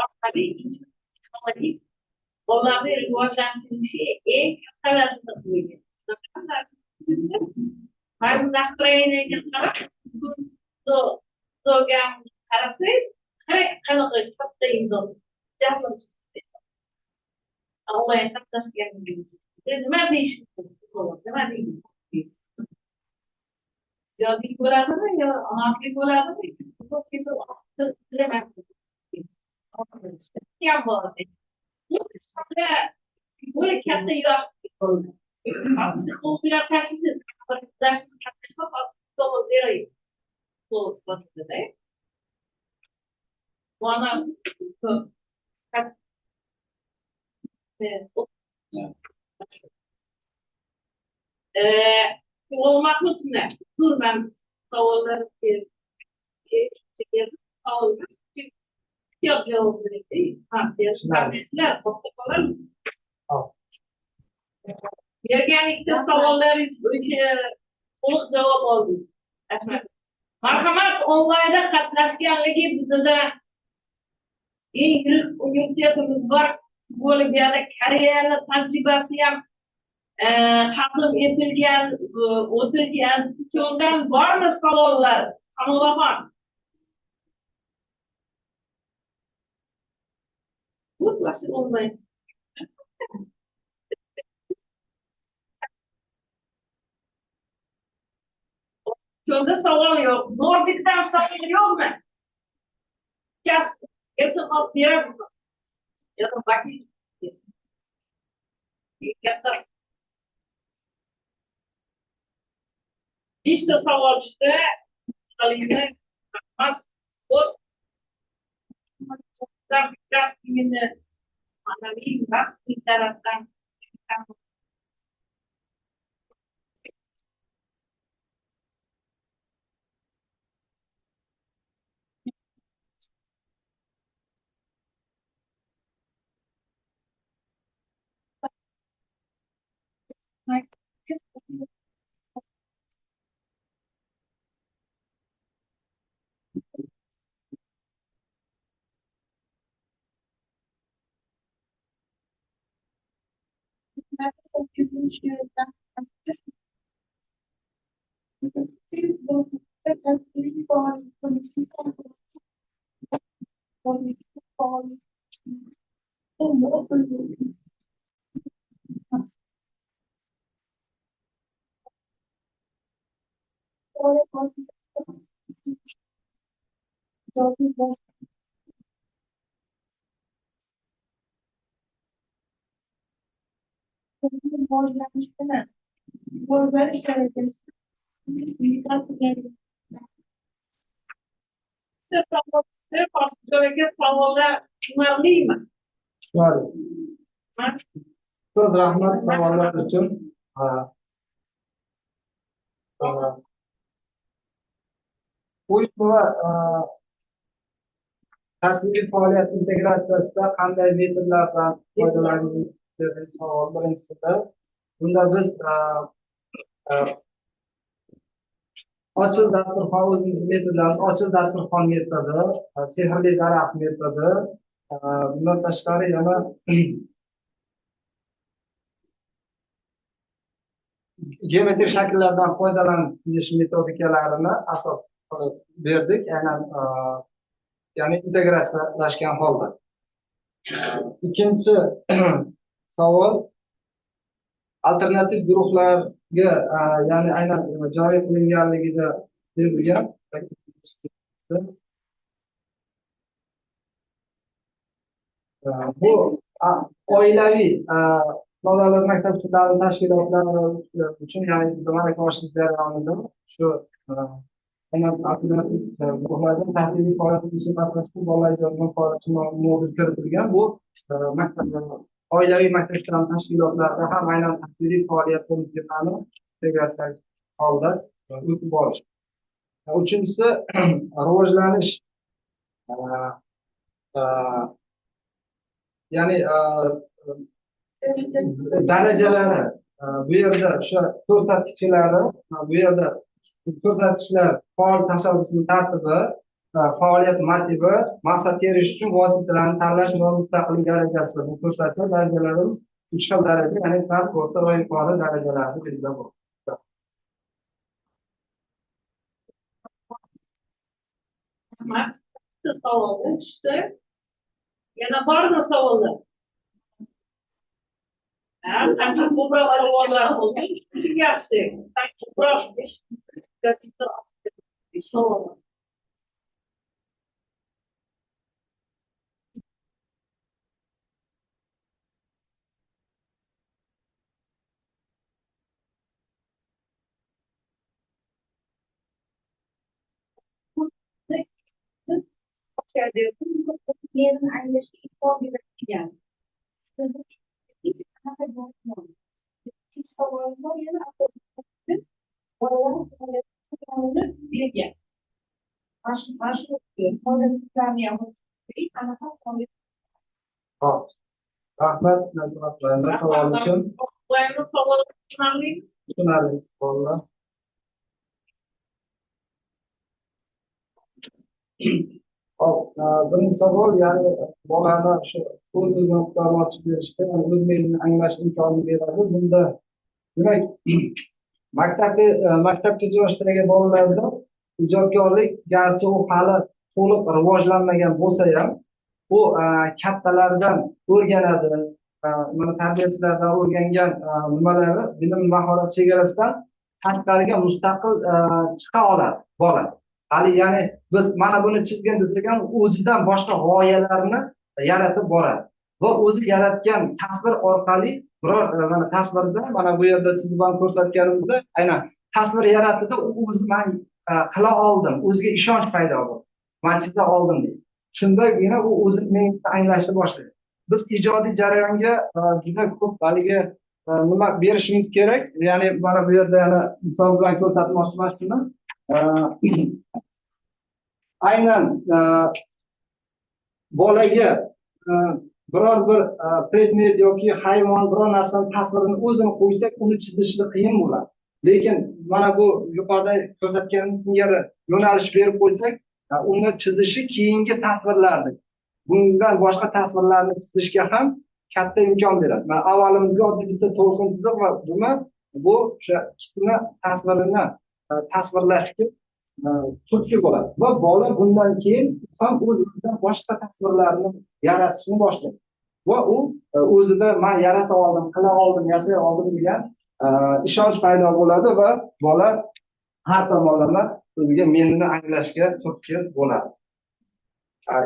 A: orqali bolalarni rivojlantirishi eng katta vazifa qo'ygan. Mana настроениеga qarab, qarasangiz, qanaqa katta imzo. Onlayn qatnashgan nima deyish mumkin? Nima deydi? Ijodiylik bo'ladimi yo onasilik bo'ladimi? Böyle katta yosh bo'ldi. Psixologlar tashkil Mahmudni turman savollar javob berdi. Bergan ikkita savollaringiz bo'yicha to'liq javob oldik. Rahmat. Marhamat, onlaynda qatnashganligi bizda eng yirik universitetimiz bor. Bo'lib yana Koreyani tajribasi ham taqdim etilgan, o'tilgan. Shundan bormi savollar? Kamolaxon. Bu başı olmayın. Shunda savol yo'q. Nordikdan savol yo'qmi? Сейчас это beramiz. Ya da vakil. Katta 5ta savol tushdi. Ma'naviy rasmiy tarafdan Savollar tushunarlimi?
C: Tushunarli. Ustoz, rahmat savollar uchun. O'yin va tasviriy faoliyat integratsiyasida qanday metodlardan foydalaniladi degan savol birinchisida. Bunda biz ochiq dasturxon o'zimiz metodlarimiz, ochiq dasturxon metodi, sehrli daraxt metodi, bundan tashqari yana geometrik shakllardan foydalanish metodikalarini asos qilib berdik, aynan ya'ni integratsiyalashgan holda. Ikkinchi savol alternativ guruhlarga, ya'ni aynan joriy qilinganligida berilgan. Bu oilaviy nodavlat maktabchilari tashkilotlari uchun, ya'ni bizda malaka oshirish jarayonida shu aynan alternativ guruhlardan tasviriy faoliyat masalasida bolalar ijodiga faoliyat modul kiritilgan. Bu maktab oilaviy maktablar tashkilotlarida ham aynan tasviriy faoliyat prinsiplarini integratsiya holda o'tib borish. Uchinchisi rivojlanish, ya'ni darajalari, bu yerda o'sha ko'rsatkichlari, bu yerda ko'rsatkichlar faol tashabbusning tartibi, faoliyat motivi, maqsadga erishish uchun vositalarni tanlash va mustaqillik darajasi. Bu ko'rsatkichlar darajalarimiz 3 xil daraja, ya'ni past, o'rta va yuqori darajalarni belgilab o'tdi.
A: Rahmat. Savollar tushdi. Yana bormi savollar? Qancha ko'proq savollar bo'lsa, shuncha yaxshi. Ko'proq savollar.
C: Xo'p. Rahmat, savol uchun.
A: Savol tushunarlimi?
C: Tushunarli savollar. Hop, birinchi savol, ya'ni bolani shu o'z o'zini ochib berishda, ya'ni o'z meylini anglash imkonini beradi. Bunda demak, maktabgacha yoshdagi bolalarda ijodkorlik, garchi u hali to'liq rivojlanmagan bo'lsa ham, u kattalardan o'rganadi, mana tarbiyachilardan o'rgangan nimalari bilim mahorat chegarasidan tashqariga mustaqil chiqa oladi bola. Hali ya'ni biz mana buni chizgin desak ham o'zidan boshqa g'oyalarni yaratib boradi va o'zi yaratgan tasvir orqali biror mana tasvirda mana bu yerda chizib ham ko'rsatganimizda aynan tasvir yaratdida u o'zi man qila oldim, o'ziga ishonch paydo bo'ldi, man chiza oldim deydi. Shundagina u o'zini anglashni boshlaydi. Biz ijodiy jarayonga juda ko'p haligi nima berishimiz kerak. Ya'ni mana bu yerda yana misol bilan ko'rsatmoqchiman shuni. Aynan bolaga biror bir predmet yoki hayvon biror narsani tasvirini o'zini qo'ysak, uni chizishi qiyin bo'ladi. Lekin mana bu yuqorida ko'rsatganimiz singari yo'nalish berib qo'ysak, uni chizishi keyingi tasvirlarni, bundan boshqa tasvirlarni chizishga ham katta imkon beradi. Mana avvalimizga oddiy bitta to'lqin chiziq va nima bu o'sha kitni tasvirini tasvirlashga turtki bo'ladi va bola bundan keyin ham o'z-o'zidan boshqa tasvirlarni yaratishni boshlaydi va u o'zida man yarata oldim, qila oldim, yasay oldim degan ishonch paydo bo'ladi va bola har tomonlama o'ziga menini anglashga turtki bo'ladi.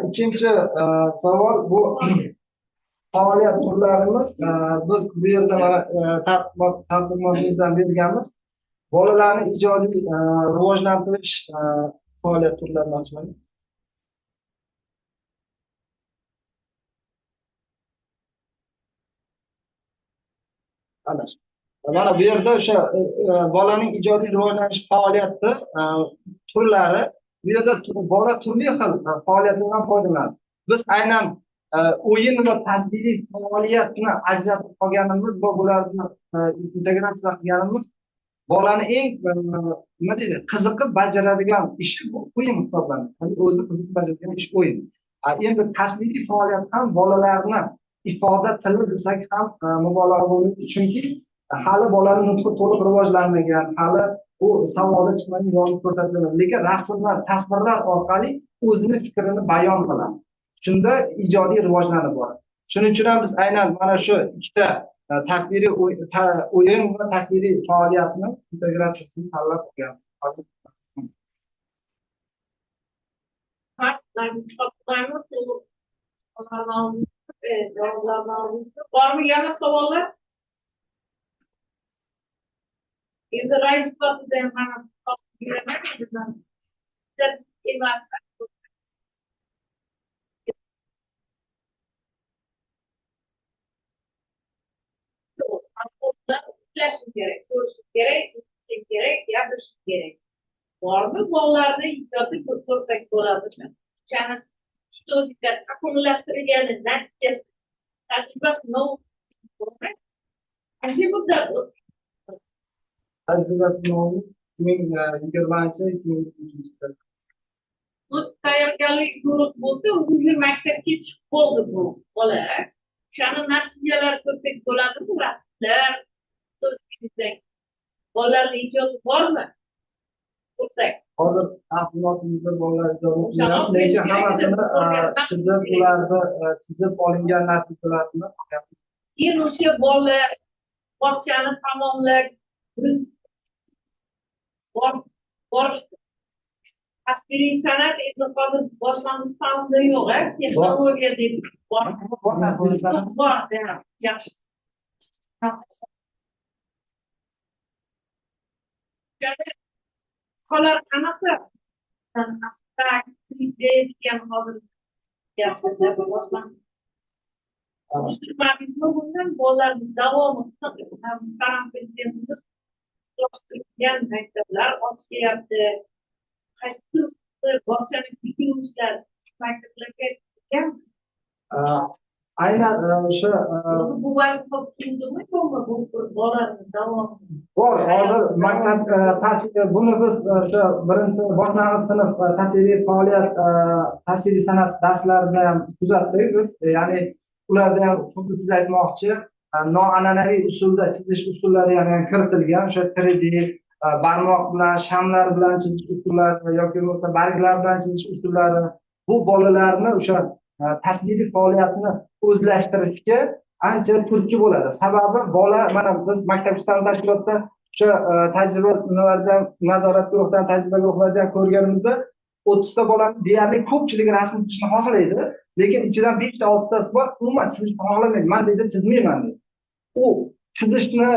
C: Ikkinchi savol bu faoliyat turlarimiz. Biz bu yerda mana taqdimnotimizdan berganmiz. Bolalarni ijodiy rivojlantirish faoliyat turlarini ochmadik. Mana bu yerda o'sha bolaning ijodiy rivojlanish faoliyati turlari. Bu yerda bola turli xil faoliyatlardan foydalanadi. Biz aynan o'yin va tasviriy faoliyatni ajratib olganimiz va bularni integratsiya qilganimiz bolani eng nima deydi, qiziqib bajaradigan ishi bu o'yin hisoblanadi. Ya'ni o'zi qiziqib bajaradigan ish o'yin. Endi tasviriy faoliyat ham bolalarni ifoda tili desak ham mubolag'a bo'lmaydi, chunki hali bolani nutqi to'liq rivojlanmagan, hali u savolda chiqmagan, yozib ko'rsatilmagan, lekin rasmlar, tasvirlar orqali o'zini fikrini bayon qiladi. Shunda ijodiy rivojlanib boradi. Shuning uchun ham biz aynan mana shu ikkita tasviriy o'yin va tasviriy faoliyatni integratsiyasini tanlab olganmiz.
A: Bormi yana savollar? Endi rais sifatida ham mana beraman. Emas. Ishlashim kerak, ko'rishim kerak, o'qishim kerak, gapirishim kerak. Bormi bolalarni ijodiy ko'rsak bo'ladimi? Metodika takomillashtirilgani natijasi tajriba sinov qancha muddat o'tdi?
C: Tajriba sinovimiz 2020-2023 yil.
A: Bu tayyorgarlik guruh bo'lsa, уже maktabga chiqib bo'ldi bu bola. O'shani natijalar ko'rsak bo'ladimi? Rasmlar, bolalarni ijodi bormi? Ko'rsak.
C: Hozir taqdimotimizda bolalar ijodi, lekin hammasini chizib, ularni chizib olingan natijalarni
A: keyin o'sha bolalar bog'chani tamomlab borishdi. Tasviriy san'at endi hozir boshlang'ich ta'limda yo'q, texnologiya deb bor. Bor, yaxshi. Qolar qanaqa? Degan hozir bundan bolalarni davomi muhtaram prezidentimiz yoshtirgan maktablar ochyapti. Qaysi bog'chani bitiruvchilar maktablarga kirgan?
C: Aynan o'sha
A: Bu vazifa tug'dimi yo'qmi, bu bolalarni davomi?
C: Bor, hozir maktab buni biz o'sha birinchi boshlang'ich sinf tasviriy faoliyat, tasviriy san'at darslarida ham kuzatdik biz. Ya'ni ularda ham xuddi siz aytmoqchi, noan'anaviy usulda chizish usullari ham kiritilgan. O'sha 3D barmoq bilan, shamlar bilan chizish usullari yoki bo'lmasa barglar bilan chizish usullari bu bolalarni o'sha tasviriy faoliyatni o'zlashtirishga ancha turtki bo'ladi. Sababi bola, mana biz maktab ta'lim tashkilotida o'sha tajriba nimalardan, nazorat guruhidan, tajriba guruhlaridan ko'rganimizda 30 ta bolani deyarli ko'pchiligi rasm chizishni xohlaydi, lekin ichidan 5 ta 6 tasi bor, umuman chizishni xohlamaydi. Man deydi, chizmayman deydi. U chizishni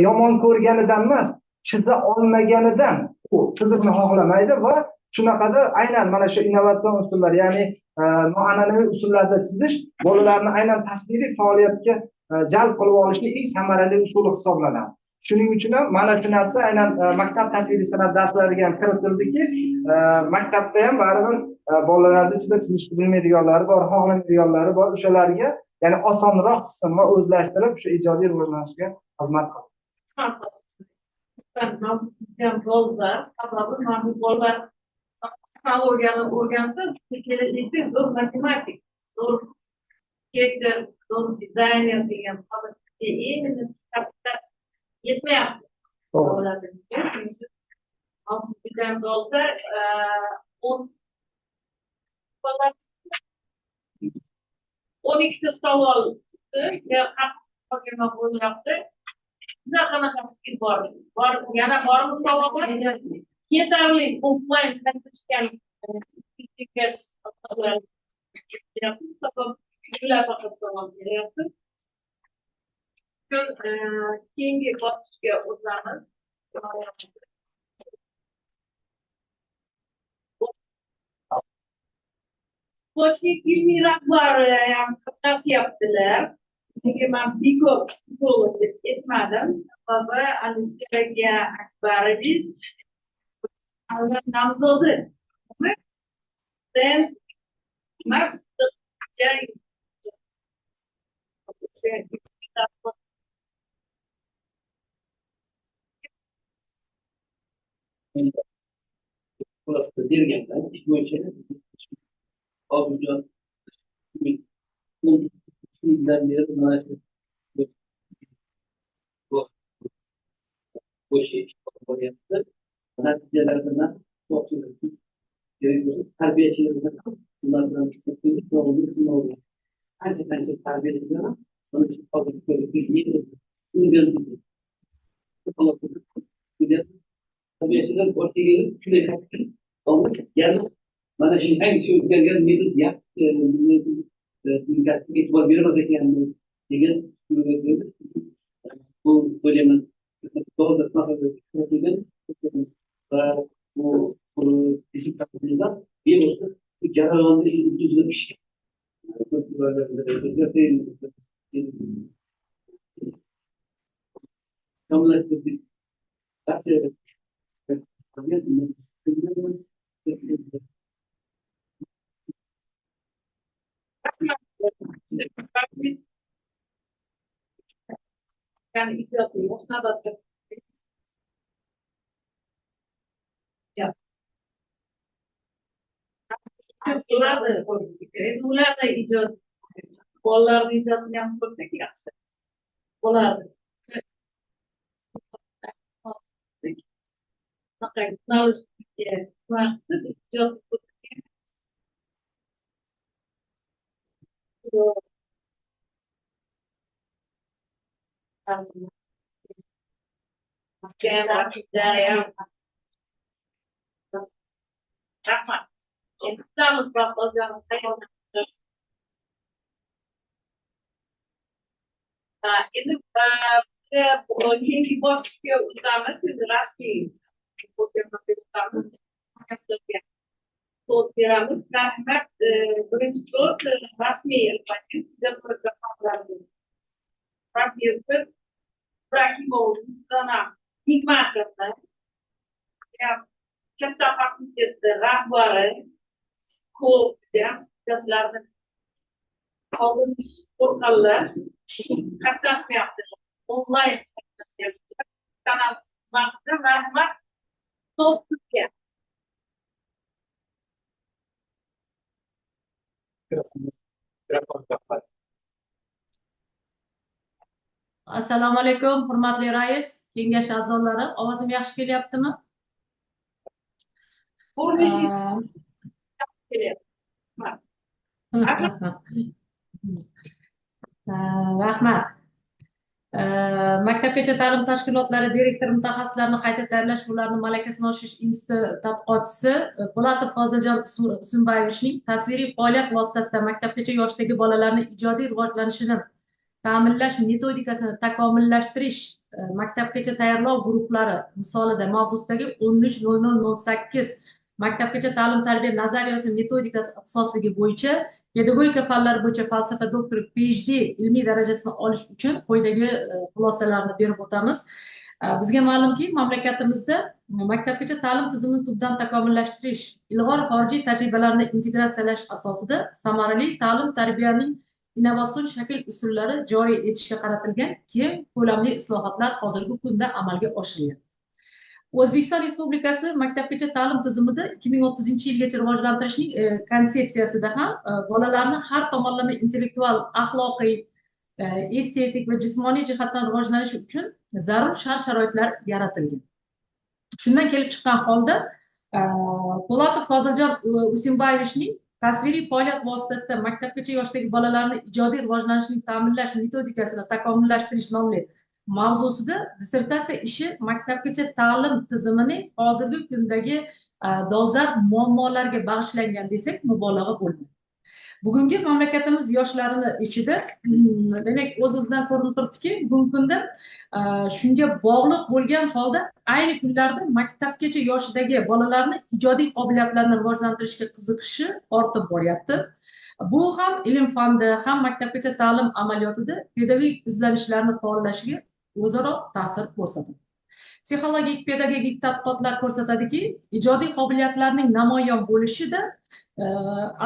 C: yomon ko'rganidan emas, chiza olmaganidan u chizishni xohlamaydi va shunaqada aynan mana shu innovatsion usullar, ya'ni noan'anaviy usullarda chizish bolalarni aynan tasviriy faoliyatga jalb qilib olishning eng samarali usuli hisoblanadi. Shuning uchun ham mana shu narsa aynan maktab tasviriy san'at darslariga ham kiritildiki, maktabda ham baribir bolalarni ichida chizishni bilmaydiganlari bor, xohlamaydiganlari bor, o'shalarga ya'ni osonroq qilsin va o'zlashtirib shu ijodiy rivojlanishga xizmat qiladi.
A: Sababi mana bu bolalar psixologiyani o'rgansa, kelajakda zo'r matematik, zo'r arxitektor, zo'r dizayner degan именно yetmayapti. Bizdan bo'lsa, 12ta savol bo'lyapti. Sizda qanaqa fikr bor? Bor, yana bormi savollar? Yetarli offlayn qatnashgan ular faqat savol beryapti. Keyingi bosqichga o'tamiz. Boshlik ilmiy rahbari ham qatnashyaptilar. Nega man bekor psixolog deb aytmadim? Sababi Alisher aka Akbarovich nomzodi. Sen
F: berganlar ish bo'yicha hozircha yildan beri mana shu bo'yicha ish boryapti. Natijalar bilan kerak bo'lsa tarbiyachilar bilan ular bilan qancha qancha tarbiyachilar mana shu hozir tarbiyachilar boshqa kelib shunday yana mana shu yangi o'zgargan metod e'tibor bermas ekanmiz degan bu o'ylayman va bu bevosita bu jarayonni o'zida pishgan.
A: Yani ularni ijod, bolalarni ijodini ham ko'rsak yaxshi bo'lardi. Ijod Rahmat. Endi kutamiz. Endi keyingi bosqichga o'tamiz. Endi rasmiy o'tamiz. So'z beramiz. Rahmat. Birinchi so'z rasmiy professor Ibrahimov Mustana Nigmatovna, katta fakultetni rahbari, ko'p hujjatlarni Oldin qo'rqqanlar qatnashmayapti, onlayn qatnashyapti. Kanal vaqtida marhamat, so'z sizga.
G: Assalomu alaykum, hurmatli rais, kengash a'zolari. Ovozim yaxshi kelyaptimi?
A: Ko'rinishi kelyapti.
G: Rahmat. Maktabgacha ta'lim tashkilotlari direktor mutaxassislarini qayta tayyorlash, ularni malakasini oshirish instituti tadqiqotchisi Po'latov Foziljon Usumbayevichning tasviriy faoliyat vositasida maktabgacha yoshdagi bolalarni ijodiy rivojlanishini ta'minlash metodikasini takomillashtirish maktabgacha tayyorlov guruhlari misolida mavzusidagi 13.00.08 maktabgacha ta'lim tarbiya nazariyasi metodikasi ixtisosligi bo'yicha pedagogika fanlari bo'yicha falsafa doktori PhD ilmiy darajasini olish uchun quyidagi xulosalarni berib o'tamiz. Bizga ma'lumki, mamlakatimizda maktabgacha ta'lim tizimini tubdan takomillashtirish, ilg'or xorijiy tajribalarni integratsiyalash asosida samarali ta'lim tarbiyaning innovatsion shakl usullari joriy etishga qaratilgan keng ko'lamli islohotlar hozirgi kunda amalga oshirilyapti. O'zbekiston Respublikasi maktabgacha ta'lim tizimida 2030-yilgacha rivojlantirishning konsepsiyasida ham bolalarni har tomonlama intellektual, axloqiy, estetik va jismoniy jihatdan rivojlanishi uchun zarur shart-sharoitlar yaratilgan. Shundan kelib chiqqan holda Po'latov Foziljon Usenbayevichning tasviriy faoliyat vositasida maktabgacha yoshdagi bolalarni ijodiy rivojlanishini ta'minlash metodikasini takomillashtirish nomli mavzusida dissertatsiya ishi maktabgacha ta'lim tizimining hozirgi kundagi dolzarb muammolarga bag'ishlangan desak mubolag'a bo'lmaydi. Bugungi mamlakatimiz yoshlarini ichida, demak, o'z-o'zidan ko'rinib turibdiki, bugungi kunda shunga bog'liq bo'lgan holda ayni kunlarda maktabgacha yoshidagi bolalarni ijodiy qobiliyatlarini rivojlantirishga qiziqishi ortib boryapti. Bu ham ilm fanda, ham maktabgacha ta'lim amaliyotida pedagogik izlanishlarni faollashiga o'zaro ta'sir ko'rsatadi. Psixologik, pedagogik tadqiqotlar ko'rsatadiki, ijodiy qobiliyatlarning namoyon bo'lishida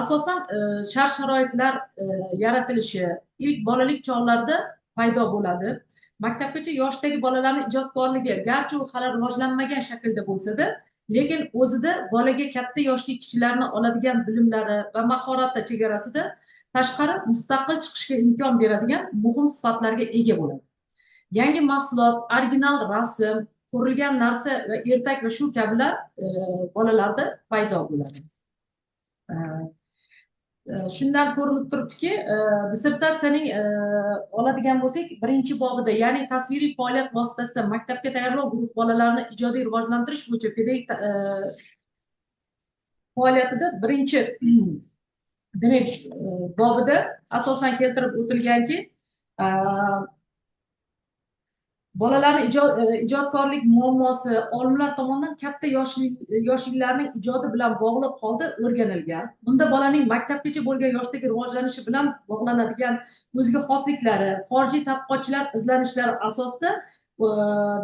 G: asosan shart-sharoitlar yaratilishi ilk bolalik chog'larida paydo bo'ladi. Maktabgacha yoshdagi bolalarning ijodkorligi garchi u hali rivojlanmagan shaklda bo'lsa-da, lekin o'zida bolaga katta yoshli kishilarni oladigan bilimlari va mahorati chegarasida tashqari mustaqil chiqishga imkon beradigan muhim sifatlarga ega bo'ladi. Yangi mahsulot, original rasm, ko'rilgan narsa va ertak va shu kabilar bolalarda paydo bo'ladi. Shundan ko'rinib turibdiki, dissertatsiyaning oladigan bo'lsak, birinchi bobida, ya'ni tasviriy faoliyat vositasida maktabga tayyorlov guruh bolalarini ijodiy rivojlantirish bo'yicha pedagogik faoliyatida birinchi demak bobida asosan keltirib o'tilganki, bolalarning ijodkorlik muammosi olimlar tomonidan katta yoshlilarning ijodi bilan bog'liq holda o'rganilgan. Bunda bolaning maktabgacha bo'lgan yoshdagi rivojlanishi bilan bog'lanadigan o'ziga xosliklari, xorijiy tadqiqotchilar izlanishlari asosida,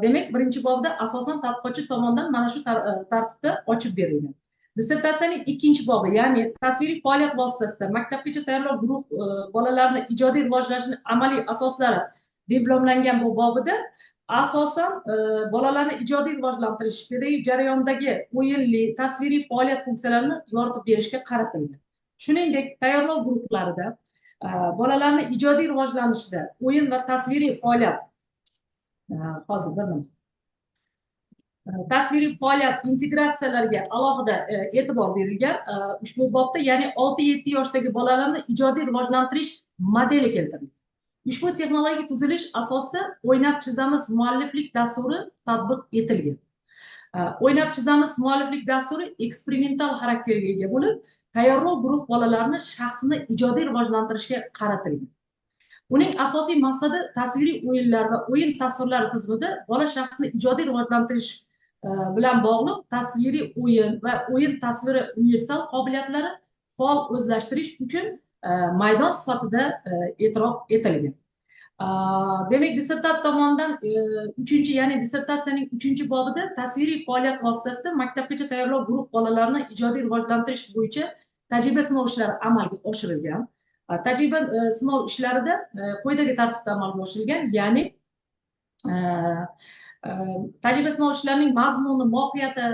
G: demak, birinchi bobda asosan tadqiqotchi tomonidan mana shu tartibda ochib berilgan. Dissertatsiyaning ikkinchi bobi, ya'ni tasviriy faoliyat vositasida maktabgacha tayyorlov guruh bolalarini ijodiy rivojlanishining amaliy asoslari deb nomlangan bu bobida asosan bolalarni ijodiy rivojlantirish pedagogik jarayondagi o'yinli tasviriy faoliyat funksiyalarini yoritib berishga qaratilgan. Shuningdek, tayyorlov guruhlarida bolalarni ijodiy rivojlanishida o'yin va tasviriy faoliyat hozir bir minut. Tasviriy faoliyat integratsiyalarga alohida e'tibor berilgan. Ushbu bobda, ya'ni 6-7 yoshdagi bolalarni ijodiy rivojlantirish modeli keltirilgan. Ushbu texnologik tuzilish asosida o'ynab chizamiz mualliflik dasturi tatbiq etilgan. O'ynab chizamiz mualliflik dasturi eksperimental xarakterga ega bo'lib, tayyorlov guruh bolalarini shaxsini ijodiy rivojlantirishga qaratilgan. Uning asosiy maqsadi tasviriy o'yinlar va o'yin tasvirlari tizimida bola shaxsini ijodiy rivojlantirish bilan bog'liq tasviriy o'yin va o'yin tasviri universal qobiliyatlari faol o'zlashtirish uchun maydon sifatida e'tirof etilgan. Demak, dissertat tomonidan uchinchi, ya'ni dissertatsiyaning uchinchi bobida tasviriy faoliyat vositasida maktabgacha tayyorlov guruh bolalarini ijodiy rivojlantirish bo'yicha tajriba sinov ishlari amalga oshirilgan. Tajriba sinov ishlarida quyidagi tartibda amalga oshirilgan, ya'ni tajriba sinov ishlarining mazmuni, mohiyati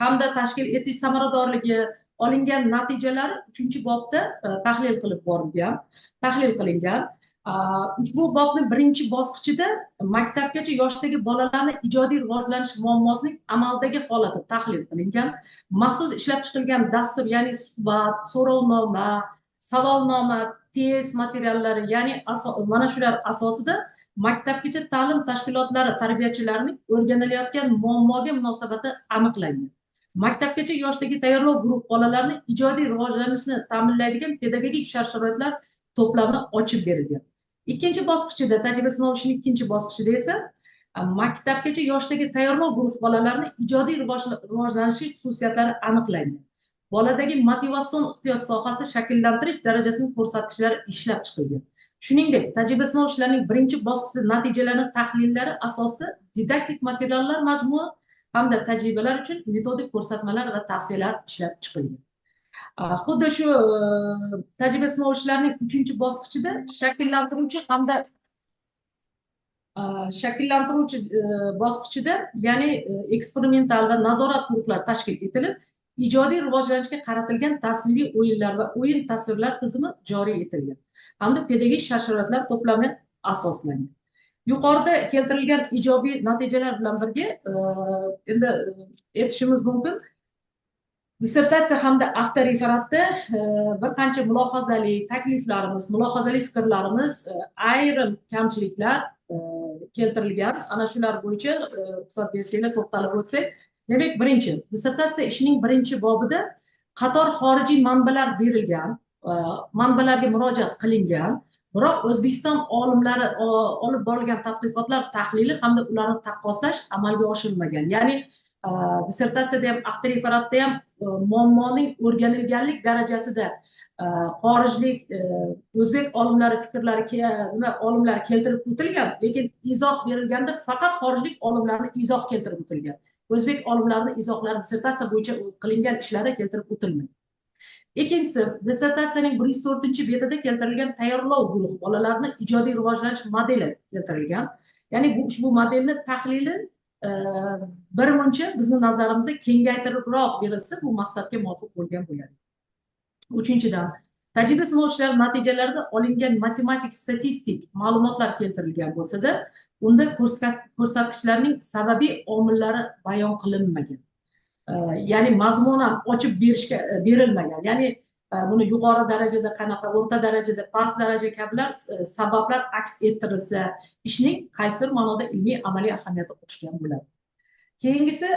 G: hamda tashkil etish samaradorligi, olingan natijalari 3-bobda tahlil qilib borilgan, tahlil qilingan. Ushbu bobning birinchi bosqichida maktabgacha yoshdagi bolalarni ijodiy rivojlanish muammosining amaldagi holati tahlil qilingan. Maxsus ishlab chiqilgan dastur, ya'ni suhbat, so'rovnoma, savolnoma, test materiallari, ya'ni mana shular asosida maktabgacha ta'lim tashkilotlari tarbiyachilarining o'rganilayotgan muammoga munosabati aniqlangan. Maktabgacha yoshdagi tayyorlov guruh bolalarni ijodiy rivojlanishini ta'minlaydigan pedagogik shart-sharoitlar to'plami ochib berilgan. Ikkinchi bosqichida, tajriba sinov ishining ikkinchi bosqichida esa maktabgacha yoshdagi tayyorlov guruh bolalarni ijodiy rivojlanishi xususiyatlari aniqlangan. Boladagi motivatsion ehtiyoj sohasi shakllantirish darajasining ko'rsatkichlari ishlab chiqilgan. Shuningdek, tajriba sinov ishlarining birinchi bosqichi natijalarini tahlillari asosida didaktik materiallar majmui hamda tajribalar uchun metodik ko'rsatmalar va tavsiyalar ishlab chiqilgan. Xuddi shu tajriba sinov ishlarining 3-bosqichida shakllantiruvchi hamda shakllantiruvchi bosqichida, ya'ni eksperimental va nazorat guruhlari tashkil etilib, ijodiy rivojlanishga qaratilgan tasviriy o'yinlar va o'yin tasvirlar tizimi joriy etilgan hamda pedagogik shart-sharoitlar to'plami asoslangan. Yuqorida keltirilgan ijobiy natijalar bilan birga endi aytishimiz mumkin, dissertatsiya hamda avtoreferatda bir qancha mulohazali takliflarimiz, mulohazali fikrlarimiz, ayrim kamchiliklar keltirilgan. Ana shular bo'yicha ruxsat bersanglar to'xtalib o'tsak. Demak, birinchi, dissertatsiya ishining birinchi bobida qator xorijiy manbalar berilgan, manbalarga murojaat qilingan, biroq O'zbekiston olimlari olib borilgan tadqiqotlar tahlili hamda ularni taqqoslash amalga oshirilmagan. Ya'ni dissertatsiyada ham, avtoreferatda ham muammoning o'rganilganlik darajasida xorijlik o'zbek olimlari fikrlari nima olimlari keltirib o'tilgan, lekin izoh berilganda faqat xorijlik olimlarni izoh keltirib o'tilgan. O'zbek olimlarining izohlari dissertatsiya bo'yicha qilingan ishlari keltirib o'tilmagan. Ikkinchisi, dissertatsiyaning 104-betida keltirilgan tayyorlov guruhi bolalarni ijodiy rivojlanish modeli keltirilgan. Ya'ni bu ushbu modelni tahlili bir muncha bizni nazarimizda kengaytiribroq berilsa, bu maqsadga muvofiq bo'lgan bo'ladi. Uchinchidan, tajriba sinov ishlari natijalarida olingan matematik statistik ma'lumotlar keltirilgan bo'lsa-da, unda ko'rsatkichlarning sababiy omillari bayon qilinmagan. Ya'ni mazmunan ochib berishga berilmagan. Ya'ni buni yuqori darajada qanaqa, o'rta darajada, past daraja kabilar sabablar aks ettirilsa, ishning qaysidir ma'noda ilmiy amaliy ahamiyati oshgan bo'ladi. Keyingisi,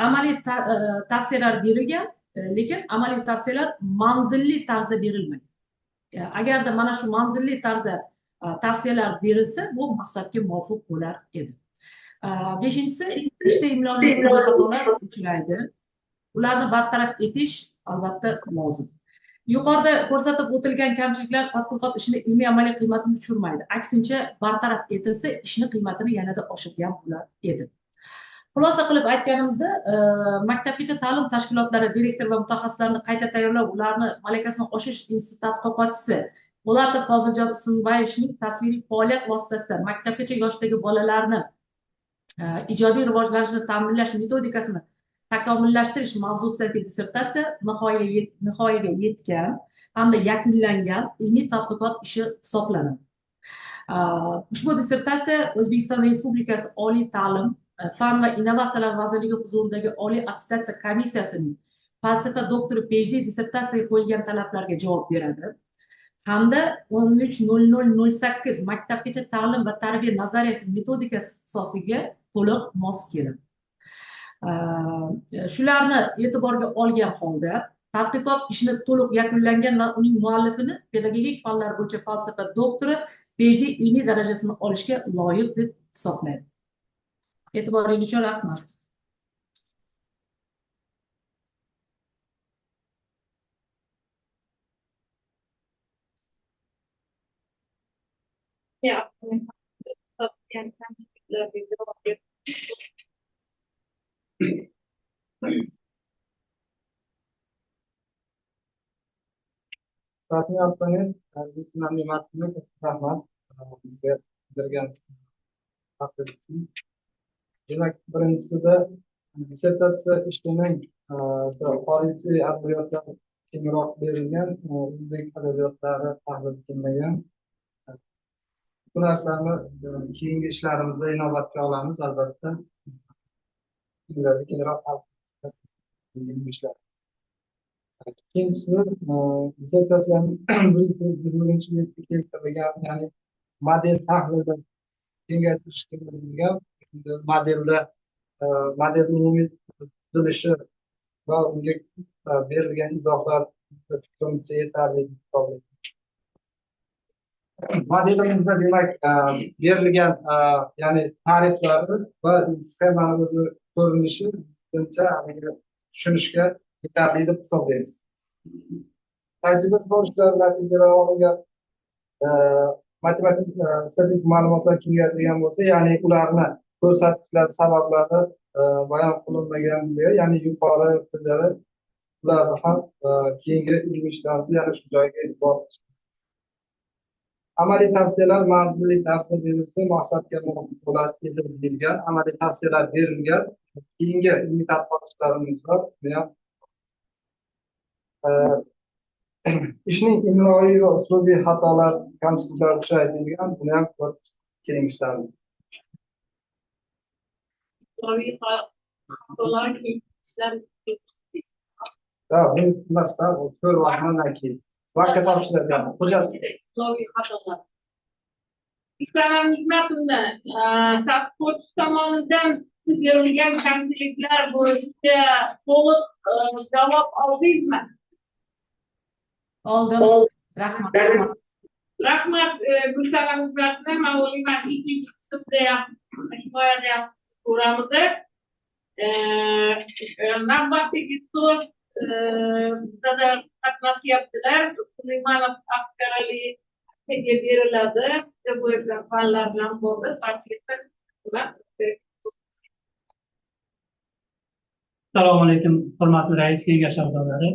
G: amaliy tavsiyalar berilgan, lekin amaliy tavsiyalar manzilli tarzda berilmagan. Agarda mana shu manzilli tarzda tavsiyalar berilsa, bu maqsadga muvofiq bo'lar edi. Beshinchisi, ishda imloviy xatolar uchraydi. Ularni bartaraf etish albatta lozim. Yuqorida ko'rsatib o'tilgan kamchiliklar tadqiqot ishini ilmiy amaliy qiymatini tushirmaydi. Aksincha, bartaraf etilsa, ishni qiymatini yanada oshirgan bo'lar edi. Xulosa qilib aytganimizda, maktabgacha ta'lim tashkilotlari direktor va mutaxassislarini qayta tayyorlov, ularni malakasini oshirish instituti tadqiqotchisi Po'latov Foziljon Usmonboyevichning tasviriy faoliyat vositasida maktabgacha yoshdagi bolalarni ijodiy rivojlanishini ta'minlash metodikasini takomillashtirish mavzusidagi dissertatsiya nihoyaga yetgan hamda yakunlangan ilmiy tadqiqot ishi hisoblanadi. Ushbu dissertatsiya O'zbekiston Respublikasi Oliy ta'lim, fan va innovatsiyalar vazirligi huzuridagi Oliy attestatsiya komissiyasining falsafa doktori PhD dissertatsiyaga qo'yilgan talablarga javob beradi hamda 13.00.08 maktabgacha ta'lim va tarbiya nazariyasi metodikasi ixtisosiga to'liq mos keladi. Shularni e'tiborga olgan holda tadqiqot ishini to'liq yakunlangan va uning muallifini pedagogik fanlar bo'yicha falsafa doktori PhD ilmiy darajasini olishga loyiq deb hisoblaydi. E'tiboringiz uchun rahmat.
A: Ya,
C: Rasmiy opponent Gulsanam Ne'matovna, rahmat bizga bildirgan taklif uchun. Demak, birinchisida dissertatsiya ishining xorijiy adabiyotlar kengroq berilgan, o'zbek adabiyotlari tahlil etilmagan. Bu narsani keyingi ishlarimizda inobatga olamiz albatta. Keyinlarda kengroq ishlar. Ikkinchisi, dissertatsiyaning 121-betga keltirilgan, ya'ni model tahlili kengaytirish kerakligiga, modelda model umumiy tuzilishi va unga berilgan izohlar fikrimizcha yetarli deb hisoblaymiz. Modelimizda, demak, berilgan, ya'ni ta'riflari va sxemani o'zi ko'rinishi bizningcha haligi tushunishga yetarli deb hisoblaymiz. Tajriba solishlar natijalari olingan matematik, statistik ma'lumotlar kengaytirilgan bo'lsa, ya'ni ularni ko'rsatkichlar sabablari bayon qilinmagan, ya'ni yuqori natijali ularni ham keyingi ilmiy ishlarimizda yana shu joyga e'tibor. Amaliy tavsiyalar manzilli tavsiya berilsa maqsadga muvofiq bo'ladi edi deyilgan, amaliy tavsiyalar berilgan. Keyingi ilmiy tadqiqot ishlarimiz bor. Buni ham ishning imloviy va uslubiy xatolar, kamchiliklar uchraydigan, buni ham ko'rib keyingi ishlarimiz.
A: Imloviy xatolar keyingi ishlar.
C: Ha, bu emasda, u ko'rib keyin vaqtga topshirilgan hujjat.
A: Imloviy xatolar. Gulsanam Nigmatovna, tadqiqotchi tomonidan berilgan kamchiliklar bo'yicha to'liq javob oldingizmi?
G: Oldim. Rahmat.
A: Rahmat, Gulsanam Nigmatovna. Man o'ylayman, ikkinchi qismda ham, himoyada ham ko'ramiz. Navbatdagi so'z bizada qatnashyaptilar. Sulaymonov Askarali akaga beriladi. Pedagogika fanlar nomzodi, professor.
H: Assalomu alaykum, hurmatli rais, kengash a'zolari.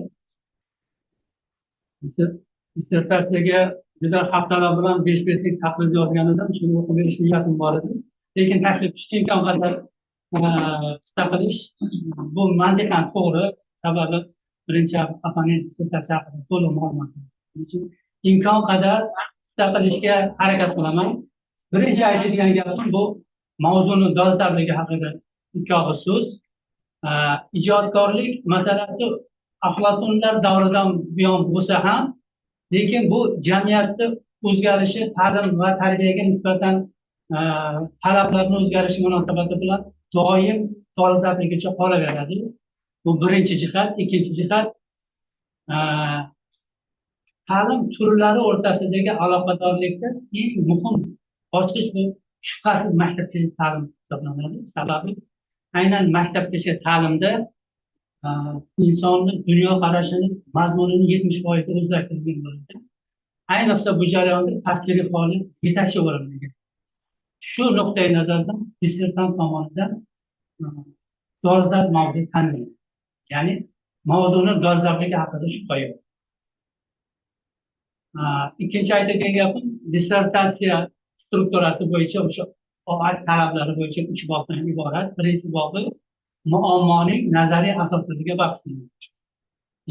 H: Dissertatsiyaga juda haftalar bilan 5 betlik tahlil yozgan edim, shuni o'qib berish niyatim bor edi. Lekin taklif imkon qadar qisqa qilish bu mantiqan to'g'ri, sababi birinchi opponent dissertatsiya haqida to'liq ma'lumot. Shuning uchun imkon qadar qisqa qilishga harakat qilaman. Birinchi aytadigan gapim bu mavzuni dolzarbligi haqida ikki og'iz so'z. Ijodkorlik masalasi Aflatunlar davridan buyon bo'lsa ham, lekin bu jamiyatni o'zgarishi, ta'lim va tarbiyaga nisbatan talablarni o'zgarishi munosabati bilan doim dolzarbligicha qolaveradi. Bu birinchi jihat. Ikkinchi jihat, ta'lim turlari o'rtasidagi aloqadorlikda eng muhim bosqich bu shubhasiz maktabgacha ta'lim hisoblanadi. Sababi aynan maktabgacha ta'limda insonni dunyoqarashini mazmunini 70% o'zlashtirilgan bo'ladi. Ayniqsa bu jarayonda tasviriy faoliyat yetakchi o'rin egallaydi. Shu nuqtai nazardan dissertant tomonidan dolzarb mavzu tanlanadi. Ya'ni mavzuni dolzarbligi haqida shubha yo'q. Ikkinchi aytadigan gapim, dissertatsiya strukturasi bo'yicha o'sha OAT talablari bo'yicha 3 bobdan iborat. Birinchi bobi muammoning nazariy asoslariga bag'ishlanadi.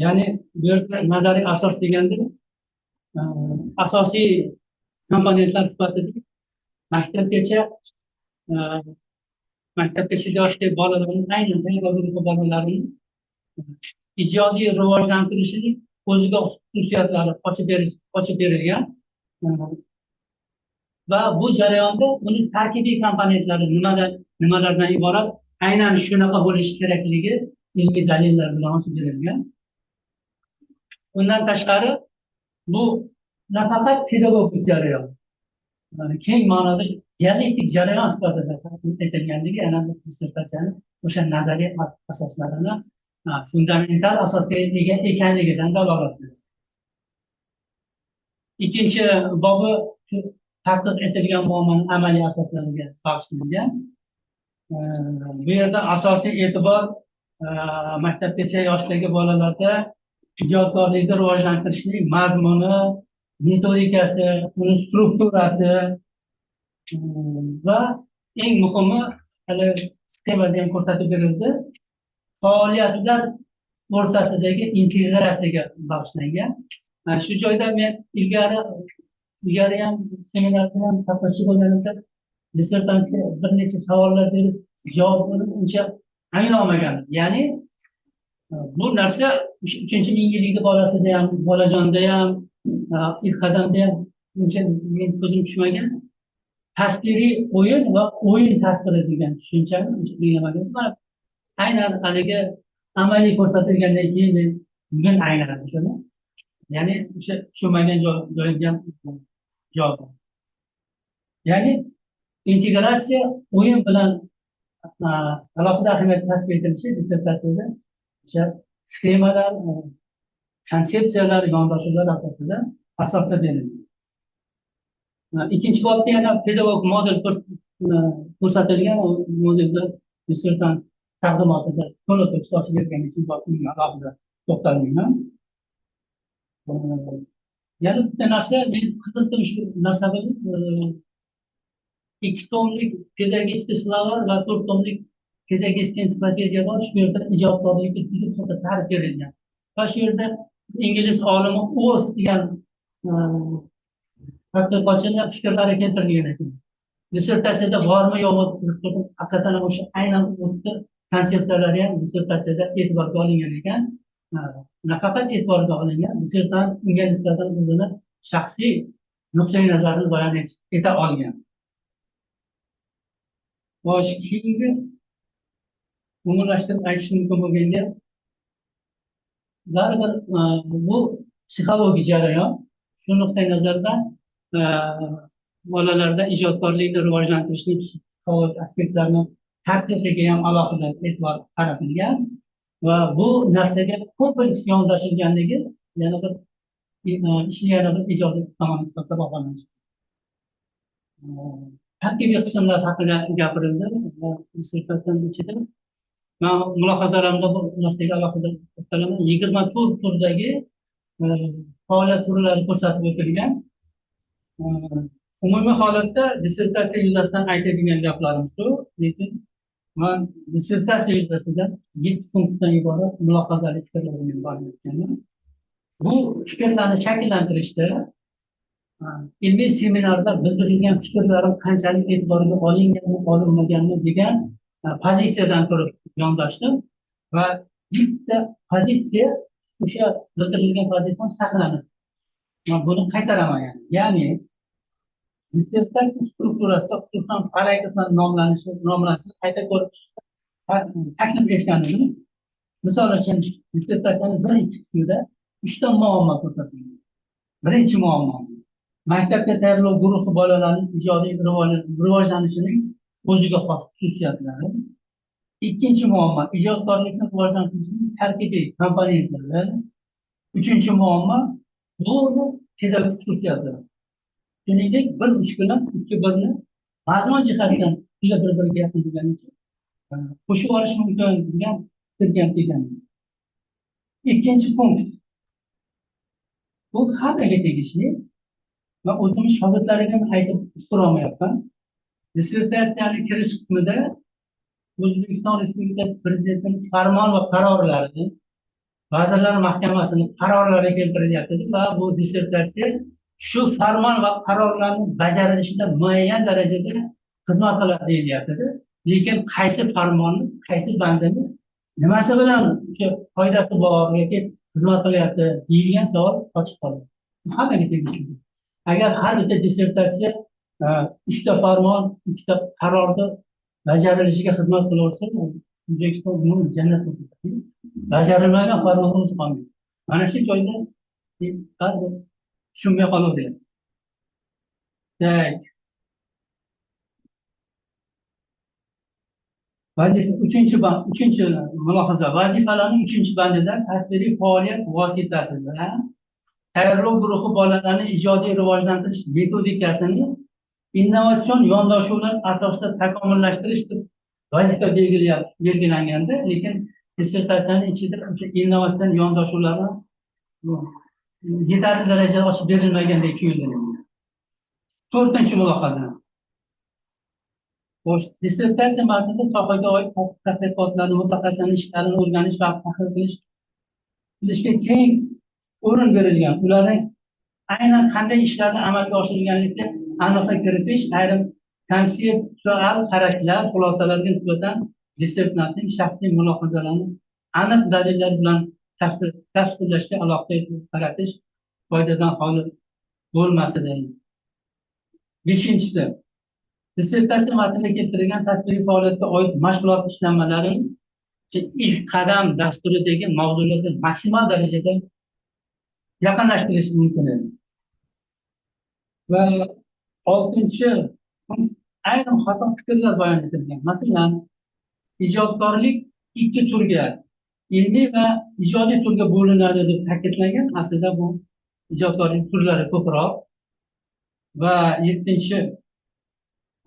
H: Ya'ni bu yerda nazariy asos deganda asosiy komponentlar sifatida maktabgacha yoshdagi bolalarning, aynan guruhi bolalarning ijodiy rivojlantirishining o'ziga xususiyatlari ochib berilgan va bu jarayonda uning tarkibiy komponentlari nimalardan iborat, aynan shunaqa bo'lishi kerakligi ilmiy dalillar bilan ochib berilgan. Undan tashqari bu nafaqat pedagogik jarayon, keng ma'noda dialektik jarayon sifatida taqdim etilganligi ana bu dissertatsiyani o'sha nazariy asoslarini fundamental asosga ega ekanligidan dalolat beradi. Ikkinchi bobi tadqiq etilgan muammoning amaliy asoslariga bag'ishlangan. Bu yerda asosiy e'tibor maktabgacha yoshdagi bolalarda Ijodkorlikni rivojlantirishning mazmuni, metodikasi, uni strukturasi va eng muhimi, hali sxemada ham ko'rsatib berildi, faoliyatlar o'rtasidagi integratsiyaga bag'ishlangan. Shu joyda men ilgari ham seminarda ham qatnashchi bo'lganimda dissertantga bir necha savollar berib javobini uncha anglolmagandim. Ya'ni bu narsa 3 ming yillikni bolasida ham, bolajonda ham, ilk qadamda ham uncha men ko'zim tushmagan. Tasviriy o'yin va o'yin tasviri degan tushunchani uncha anglamagan. Mana aynan haligi amaliy ko'rsatilgandan keyin men bugun angladim shuni. Ya'ni o'sha tushunmagan joyimga ham javob. Ya'ni integratsiya o'yin bilan alohida ahamiyat kasb etilishi dissertatsiyada o'sha sxemalar, konsepsiyalar, yondashuvlar asosida berilgan. Ikkinchi bobda yana pedagog model ko'rsatilgan. U modelda dissertant taqdimotida to'la to'kis ochib bergani uchun bobga alohida to'xtalmayman. Yana bitta narsa, men qiziqdim shu narsa bilan, 2 tomlik pedagogik словарь va 4 tomlik pedagogik ensiklopediya bor. Shu yerda ijodkorlikka juda katta ta'rif berilgan. Va shu yerda ingliz olimi O's degan tadqiqotchini fikrlari keltirilgan ekan. Dissertatsiyada bormi yo'qmi qiziqtirdim. Haqiqatan ham o'sha aynan O'sni konsepsiyalari ham dissertatsiyada e'tiborga olingan ekan. Nafaqat e'tiborga olingan, dissertant unga nisbatan o'zini shaxsiy nuqtai nazarini bayon eta olgan. Xo'sh, keyingi umumlashtirib aytish mumkin bo'lgan gap, baribir bu psixologik jarayon. Shu nuqtai nazardan bolalarda ijodkorlikni rivojlantirishning psixologik aspektlarini tadqiqiga ham alohida e'tibor qaratilgan va bu narsaga kompleks yondashilganligi yana bir ishni yana bir ijodiy tomoni sifatida baholanishi. Tarkibiy qismlar haqida gapirildi va dissertatsiyani ichida man mulohazalarimda bu narsaga alohida to'xtalaman. 24 turdagi faoliyat turlari ko'rsatib o'tilgan. Umumiy holatda dissertatsiya yuzasidan aytadigan gaplarim shu, lekin man dissertatsiya yuzasidan 7 punktdan iborat mulohazali fikrlarimni bayon etganman. Bu fikrlarni shakllantirishda ilmiy seminarda bildirilgan fikrlarim qanchalik e'tiborga olinganmi, olinmaganmi degan pozitsiyadan turib yondashdim va bitta pozitsiya, o'sha bildirilgan pozitsiyam saqlanadi. Man buni qaytaraman yani. Ya'ni dissertatsiya strukturasida xususan paragraflar nomlanishini qayta ko'rib chiqishni taklif etgan edim. Misol uchun, dissertatsiyaning birinchi qismida 3 ta muammo ko'rsatilgan. Birinchi muammo: maktabga tayyorlov guruhi bolalarning ijodiy rivojlanishining o'ziga xos xususiyatlari. Ikkinchi muammo: ijodkorlikni rivojlantirishning tarkibiy komponentlari. Uchinchi muammo: bu pedagogik xususiyatlari. Shuningdek, 1 3 bilan 2 1ni mazmun jihatdan juda bir-biriga yaqin bo'lgani uchun qo'shib olish mumkin degan fikrga ham kelgan. Ikkinchi punkt. Bu hammaga tegishli. Va o'zimni shogirdlarimga ham aytib so'ramayapman. Dissertatsiyani kirish qismida O'zbekiston Respublikasi Prezidentining farmon va qarorlari, Vazirlar Mahkamasining qarorlari keltirilyapti va bu dissertatsiya shu farmon va qarorlarning bajarilishida muayyan darajada xizmat qiladi deyilyapti. Lekin qaysi farmonni, qaysi bandini nimasi bilan o'sha foydasi bor yoki xizmat qilyapti deyilgan savol ochiq qoladi. Hammaga tegishli. Agar har bitta dissertatsiya 3 ta farmon, 2 ta qarorni bajarilishiga xizmat qilaversa, O'zbekiston umuman jannat bo'lib ketadi. Bajarilmagan farmon o'zi qolmaydi. Mana shu joyda baribir tushunmay qolaveradi. Tak. Vazifa uchinchi mulohaza. Vazifalarning 3-bandida tasviriy faoliyat vositasida tayyorlov guruhi bolalarni ijodiy rivojlantirish metodikasini innovatsion yondashuvlar asosida takomillashtirish deb vazifa belgilanganda, lekin dissertatsiyaning ichida o'sha innovatsion yondashuvlarni Yetarli darajada ochib berilmagandek tuyuldi menga. To'rtinchi mulohaza. Xo'sh, dissertatsiya matnida sohaga oid tadqiqotlarni, mutaxassislarning ishlarini o'rganish va tahlil qilishga keng o'rin berilgan. Ularning aynan qanday ishlarni amalga oshirilganligiga aniqlik kiritish, ayrim konseptual qarashlar, xulosalarga nisbatan dissertantning shaxsiy mulohazalarini aniq dalillar bilan tafsirlashga alohida e'tibor qaratish foydadan xoli bo'lmas edi. Beshinchisi, dissertatsiya matnida keltirilgan tasviriy faoliyatga oid mashg'ulot ishlanmalari ilk qadam dasturidagi mavzularga maksimal darajada yaqinlashtirish mumkin edi. Va oltinchi, ayrim xato fikrlar bayon etilgan. Masalan, ijodkorlik ikki turga, ilmiy va ijodiy turga bo'linadi deb ta'kidlangan. Aslida bu ijodkorlik turlari ko'proq. Va yettinchi,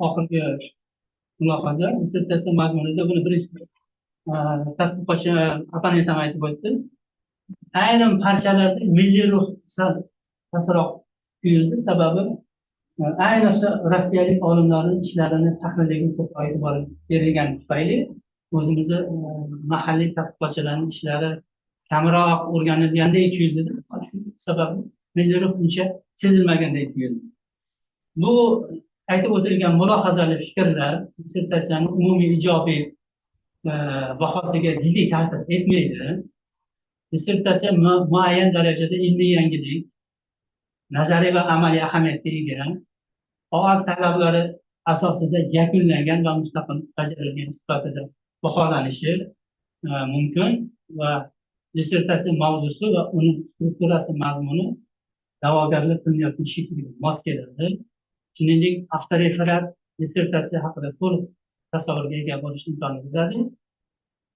H: oxirgi mulohaza, dissertatsiya mazmunida buni birinchi tadqiqotchi opponent ham aytib o'tdi. Ayrim parchalarda milliy ruh sal pastroq tuyuldi. Sababi ayniqsa rossiyalik olimlarning ishlarini tahliliga ko'proq e'tibor berilgani tufayli o'zimizni mahalliy tadqiqotchilarning ishlari kamroq o'rganilgandek tuyuldi. Shu sababli milliy ruh uncha sezilmagandek tuyuldi. Bu aytib o'tilgan mulohazali fikrlar dissertatsiyaning umumiy ijobiy bahosiga jiddiy ta'sir etmaydi. Dissertatsiya muayyan darajada ilmiy yangilik, nazariy va amaliy ahamiyatga ega, OAK talablari asosida yakunlangan va mustaqil bajarilgan sifatida baholanishi mumkin va dissertatsiya mavzusi va uning strukturasi mazmuni da'vogarlar qilinayotgan shekliga mos keladi. Shuningdek, avtoreferat dissertatsiya haqida to'liq tasavvurga ega bo'lish imkonini beradi.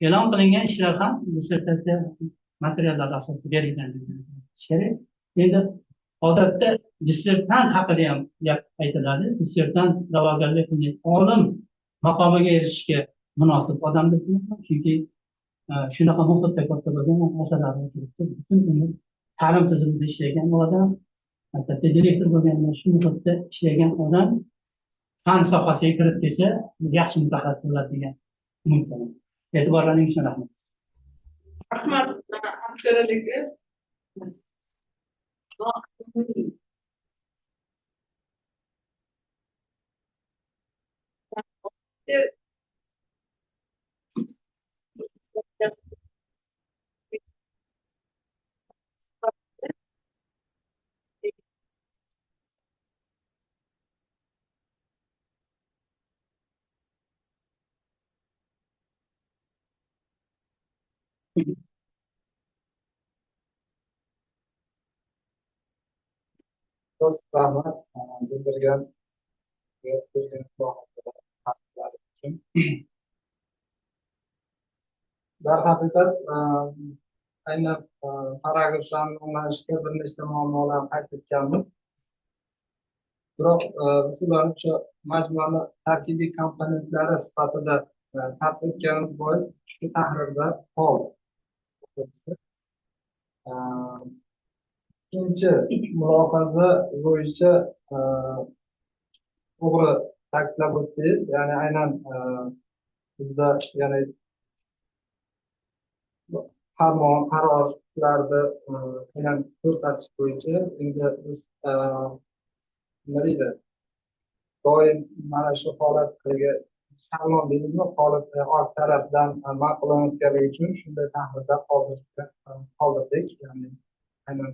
H: E'lon qilingan ishlar ham dissertatsiya materiallari asosida berilgan kerak. Endi odatda dissertant haqida ham gap aytiladi. Dissertant da'vogarlik qilgan olim maqomiga erishishga munosib odam deb bilaman, chunki shunaqa muhitda katta bo'lgan, butun umr ta'lim tizimida ishlagan odam, maktabda direktor bo'lgan, shu muhitda ishlagan odam fan sohasiga kirib kelsa yaxshi mutaxassis bo'ladi degan umiddaman. E'tiborlaringiz uchun rahmat.
A: Rahmat, Abduraliga.
C: Ko'p rahmat bildirgan uchun. Darhaqiqat aynan paragraflarni o'nglashda bir nechta muammolarni qayd etganmiz. Biroq biz ularni o'sha majmuani tarkibiy komponentlari sifatida tatbiq etganimiz bois shu tahrirda qoldi. Ikkinchi mulohaza bo'yicha to'g'ri ta'kidlab o'tdingiz. Ya'ni aynan bizda ya'ni farmon, qarorlarni aynan ko'rsatish bo'yicha endi biz nima deydi, doim mana shu holatlarga shablon deymizmi, holat orq tarafdan ma'qullanayotganligi uchun shunday tahrirda qoldirdik. Ya'ni aynan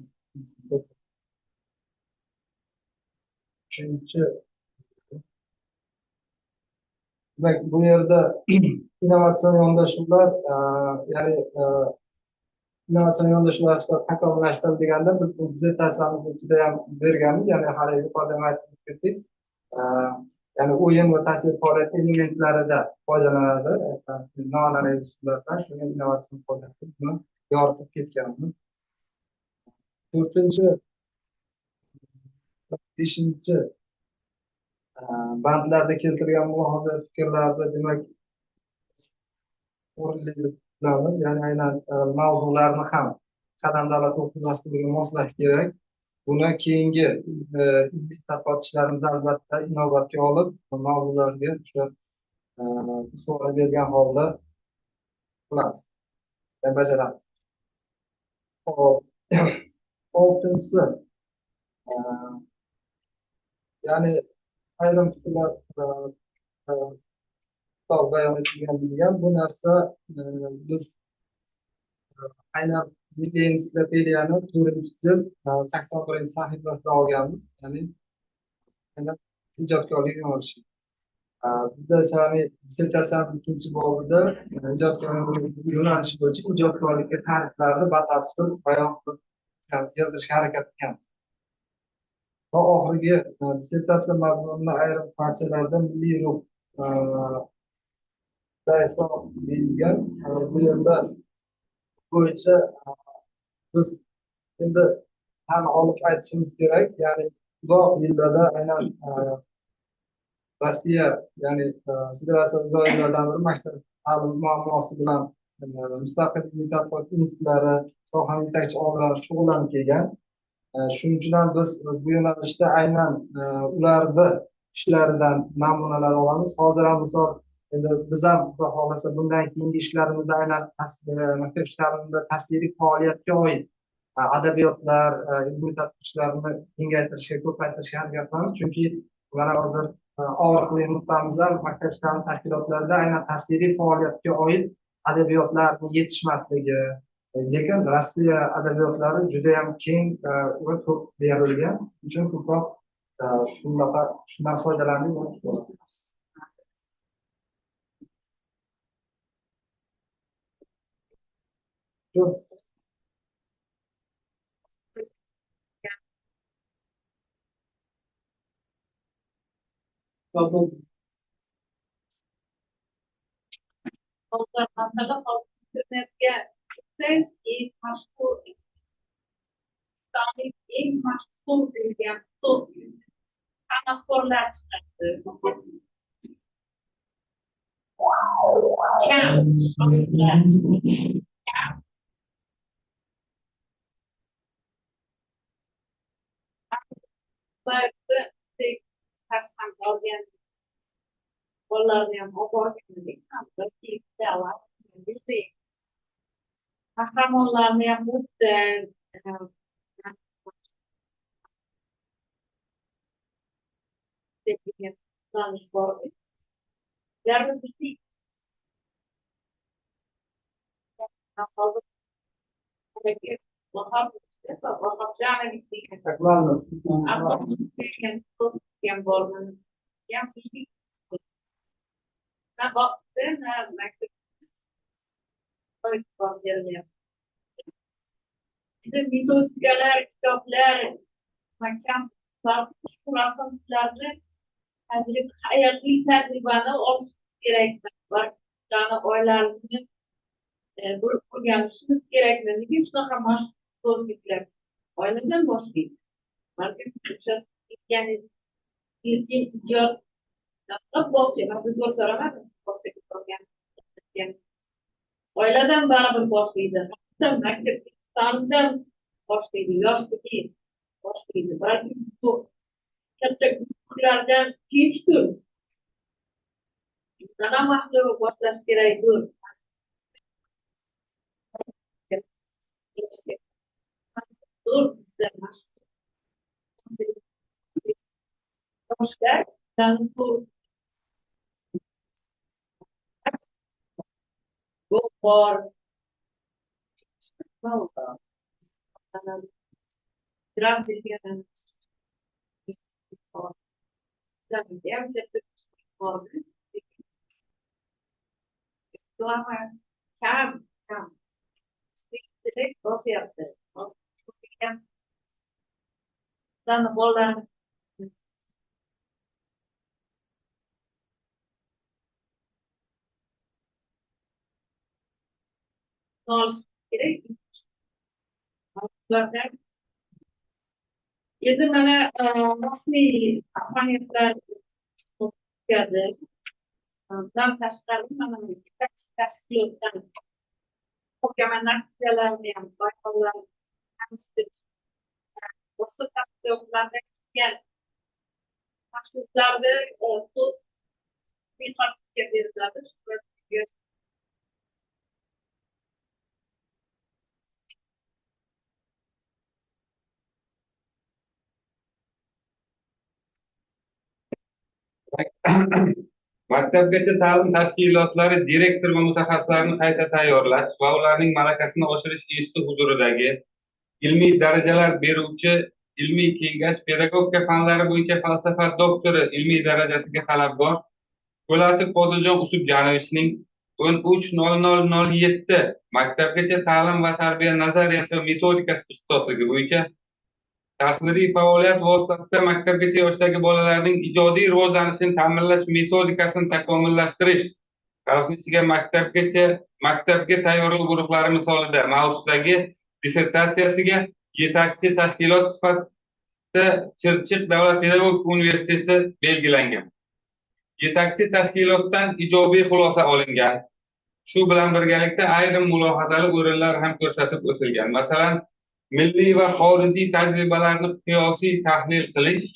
C: uchinchi, demak bu yerda innovatsion yondashuvlar, ya'ni innovatsion yondashuvlar takomillashtirildi deganda biz bu dissertatsiyamizni ichida ham berganmiz, ya'ni hali yuqorida ham aytib ketdik. Ya'ni o'yin va tasvir faoliyati elementlarida foydalanadi, noan'anaviy usullardan shunga innovatsion faoliyatni buni yoritib ketganmiz. To'rtinchi, beshinchi bandlarda keltirilgan mulohaza fikrlarda demak o'rinli deb bilamiz. Ya'ni aynan mavzularni ham qadam davlat o'quv dasturiga moslash kerak. Buni keyingi ilmiy tadqiqot ishlarimizda albatta inobatga olib, mavzularga o'sha savol bergan holda qilamiz, bajaramiz. Xo'p, oltinchisi, ya'ni ayrim fikrlar bayon etilgan degan bu narsa biz aynan Milliy ensiklopediyani 4-jild 81-sahifasida olganmiz, ya'ni aynan ijodkorlik yo'nalishi. Bizda ya'ni dissertatsiyani 2-bobida ijodkorlik yo'nalishi bo'yicha ijodkorlikka ta'riflarni batafsil bayon qilib keltirishga harakat qilganmiz. Va oxirgi dissertatsiya mazmunini ayrim parchalarda milliy ruh zaifroq deyilgan. Bu yerda bo'yicha biz endi tan olib aytishimiz kerak, ya'ni uzoq yillarda aynan Rossiya, ya'ni federatsiya uzoq yillardan beri maktab ta'lim muammosi bilan mustaqil ilmiy tadqiqot institutlari, sohaning yetakchi olimlari shug'ullanib kelgan. Shuning uchun ham biz bu yo'nalishda aynan ularni ishlaridan namunalar olamiz. Hozir ham misol endi biz ham xudo xohlasa bundan keyingi ishlarimizda aynan maktab ishlarimizda tasviriy faoliyatga oid adabiyotlar, ilmiy tadqiq ishlarini kengaytirishga, ko'paytirishga harakat qilamiz. Chunki mana hozir og'riqli nuqtamizda maktab ta'lim tashkilotlarida aynan tasviriy faoliyatga oid adabiyotlarning yetishmasligi, lekin Rossiya adabiyotlari juda ham keng va ko'p berilgan, uchun ko'proq shundan foydalanib.
A: Hozir masala internetga kirsak, eng mashhur eng mashhur degan tanaffurlar chiqadi. Kam olgan bolalarni ham olib borgandik, qahramonlarni ham o'sdi. Bor. Na bog'cha, na maktab endi metodikalar, kitoblar mahkam rasmlarni tajriba, hayotiy tajribani olish kerak. Oilalarni o'rganishimiz kerakmi? Nega shunaqa mashhurliklar oiladan boshlaydi? Balkim o'sha erkin ijod bog'cha, man bizga so'ramadim, bog'chaga borgan oiladan baribir boshlaydi, maktab ta'limdan boshlaydi, yoshligi boshlaydi. Balkim bu katta guruhlardan kechdir. Bundan ham vaqtliroq boshlash kerakdir. Yoshlar bor. Kam kam bosyapti. Bolalarni olish kerak. Endi mana rasmiy opponentlar o'tkazdi. Bundan tashqari mana tashkilotdan muhokama natijalarini ham bayonlar Boshqa tafsilotlarda kelgan takliflarni so'z beqarorga beriladi.
B: Maktabgacha ta'lim tashkilotlari direktor va mutaxassislarini qayta tayyorlash va ularning malakasini oshirish instituti huzuridagi ilmiy darajalar beruvchi ilmiy kengash pedagogika fanlari bo'yicha falsafa doktori ilmiy darajasiga talabgor Po'latov Foziljon Usupjanovichning 13.00.07 maktabgacha ta'lim va tarbiya nazariyasi va metodikasi ixtisosligi bo'yicha tasviriy faoliyat vositasida maktabgacha yoshdagi bolalarning ijodiy rivojlanishini ta'minlash metodikasini takomillashtirish ichiga maktabga tayyorlov guruhlari misolida mavzusidagi dissertatsiyasiga yetakchi tashkilot sifatida Chirchiq davlat pedagogika universiteti belgilangan. Yetakchi tashkilotdan ijobiy xulosa olingan. Shu bilan birgalikda ayrim mulohazali o'rinlar ham ko'rsatib o'tilgan. Masalan, milliy va xorijiy tajribalarni qiyosiy tahlil qilish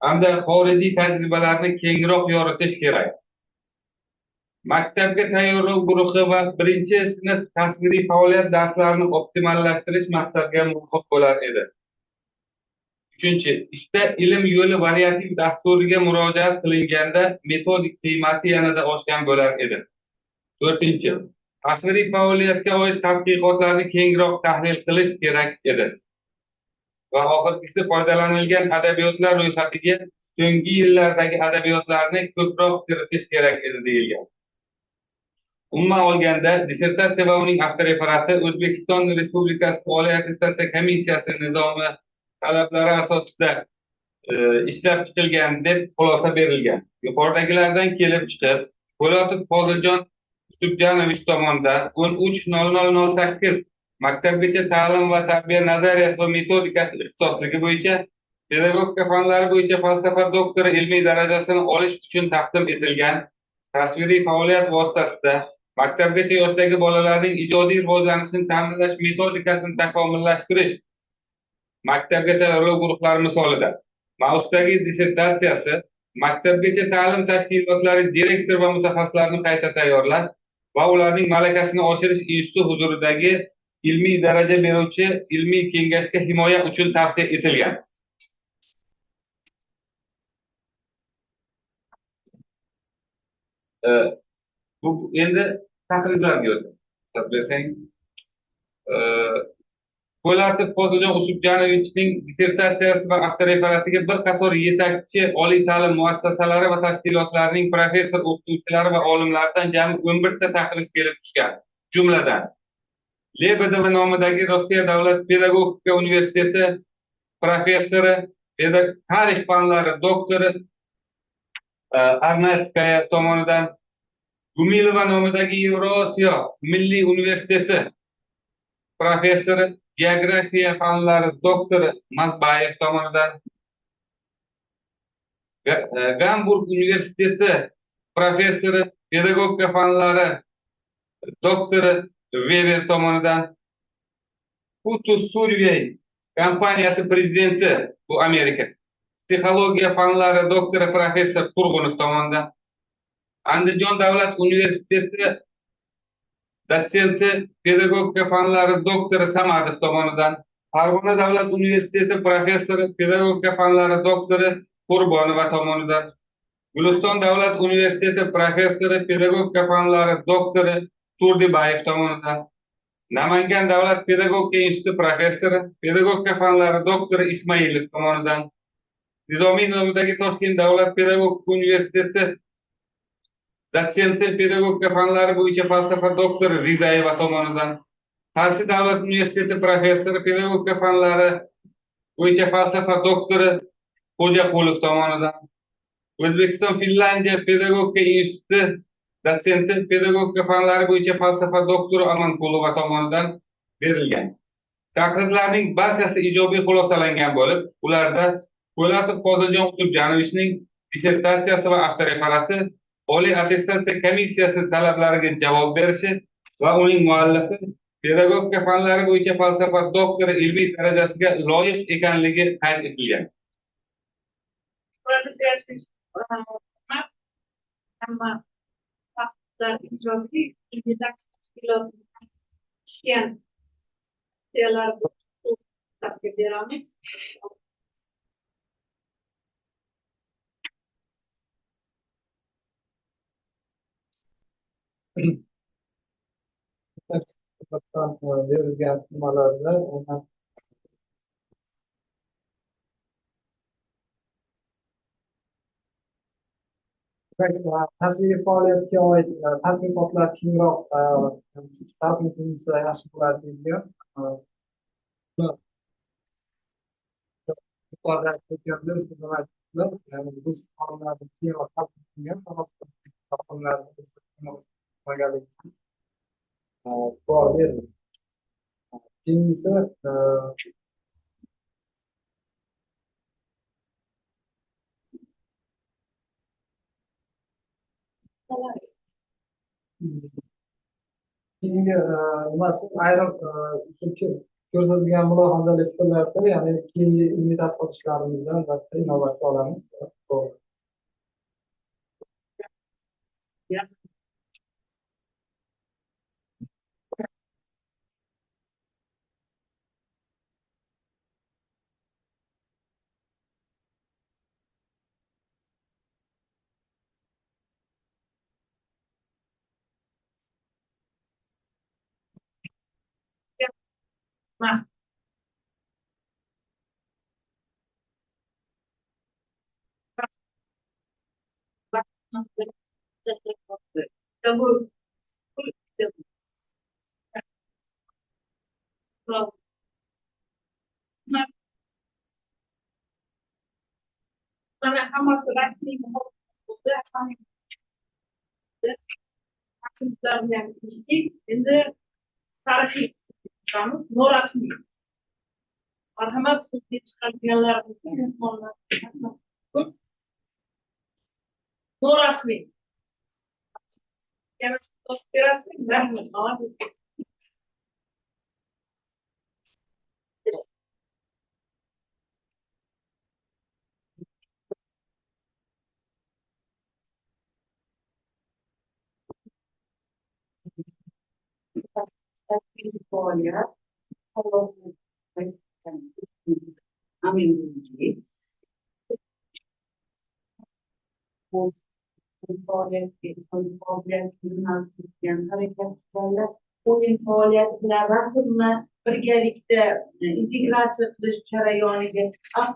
B: hamda xorijiy tajribalarni kengroq yoritish kerak. Maktabga tayyorlov guruhi va birinchi sinf tasviriy faoliyat darslarini optimallashtirish maqsadga muvofiq bo'lar edi. Uchinchi, ishda ilm yo'li variativ dasturiga murojaat qilinganda metodik qiymati yanada oshgan bo'lar edi. To'rtinchi, tasviriy faoliyatga oid tadqiqotlarni kengroq tahlil qilish kerak edi. Va oxirgisi, foydalanilgan adabiyotlar ro'yxatiga so'nggi yillardagi adabiyotlarni ko'proq kiritish kerak edi deyilgan. Umuman olganda, dissertatsiya va uning avtoreferati O'zbekiston Respublikasi Oliy attestatsiya komissiyasi nizomi talablari asosida ishlab chiqilgan deb xulosa berilgan. Yuqoridagilardan kelib chiqib, Po'latov Foziljon Usupjanovich tomonidan 13.00.08 maktabgacha ta'lim va tarbiya nazariyasi va metodikasi ixtisosligi bo'yicha pedagogika fanlari bo'yicha falsafa doktori ilmiy darajasini olish uchun taqdim etilgan tasviriy faoliyat vositasida maktabgacha yoshdagi bolalarning ijodiy rivojlanishini ta'minlash metodikasini takomillashtirish maktabga tayyorlov guruhlari misolida mavzusidagi dissertatsiyasi maktabgacha ta'lim tashkilotlari direktor va mutaxassislarini qayta tayyorlash va ularning malakasini oshirish instituti huzuridagi ilmiy daraja beruvchi ilmiy kengashga himoya uchun tavsiya etilgan. Bu endi taqrizlarga o'tamiz. Bersang, Po'latov Foziljon Usupjanovichning dissertatsiyasi va avtoreferatiga bir qator yetakchi oliy ta'lim muassasalari va tashkilotlarining professor o'qituvchilari va olimlaridan jami 11 ta taqriz kelib tushgan. Jumladan, Lebedeva nomidagi Rossiya davlat pedagogika universiteti professori, tarix fanlari doktori Arnatskaya tomonidan, Gumilova nomidagi Yevrosiyo milliy universiteti professori, geografiya fanlari doktori Mazbayev tomonidan, Gamburg universiteti professori, pedagogika fanlari doktori Weber tomonidan, Futus Survey kompaniyasi prezidenti, bu Amerika, psixologiya fanlari doktori professor Turg'unov tomonidan, Andijon davlat universiteti dotsenti, pedagogika fanlari doktori Samadov tomonidan, Farg'ona davlat universiteti professori, pedagogika fanlari doktori Qurbonova tomonidan, Guliston davlat universiteti professori, pedagogika fanlari doktori Turdibayev tomonidan, Namangan davlat pedagogika instituti professori, pedagogika fanlari doktori Ismoilov tomonidan, Nizomiy nomidagi Toshkent davlat pedagogika universiteti dotsenti, pedagogika fanlari bo'yicha falsafa doktori Rizayeva tomonidan, Qarshi davlat universiteti professori, pedagogika fanlari bo'yicha falsafa doktori Xo'jaqulov tomonidan, O'zbekiston Finlandiya pedagogika instituti dotsenti, pedagogika fanlari bo'yicha falsafa doktori Amanqulova tomonidan berilgan. Taqrizlarning barchasi ijobiy xulosalangan bo'lib, ularda Po'latov Foziljon Usupjanovichning dissertatsiyasi va avtoreferati Oliy attestatsiya komissiyasi talablariga javob berishi va uning muallifi Pedagogika fanlari bo'yicha falsafa doktori ilmiy darajasiga loyiq ekanligi qayd etilgan.
A: Hamma faktlar ijodiy yetakchi tashkilot tushgan beramiz.
C: Berilgan nimalarda tasviriy faoliyatga oid tadqiqotlar kengroq talqin qilinsa yaxshi bo'lardi degan. Yuqorida aytib, ya'ni rus olimlari kengroq talqin qilingan, bor berdi. Keyingisi keyingi nimasi ayrim ko'rsatilgan mulohazali fikrlarda, ya'ni keyingi ilmiy tadqiqot ishlarimizdan albatta inobatga olamiz.
A: Mana hammasi rasmiy bo'ldi. Takliflarni ham eshitdik. Endi tarixiy chiqamiz, norasmiy. Marhamat, so'zga chiqadiganlarimizga mehmonlar norasmiy. Yana so'z berasizmi? Rahmat.
D: Faoliyat harakatlar o'yin faoliyati bilan rasmni birgalikda integratsiya qilish jarayoniga ko'p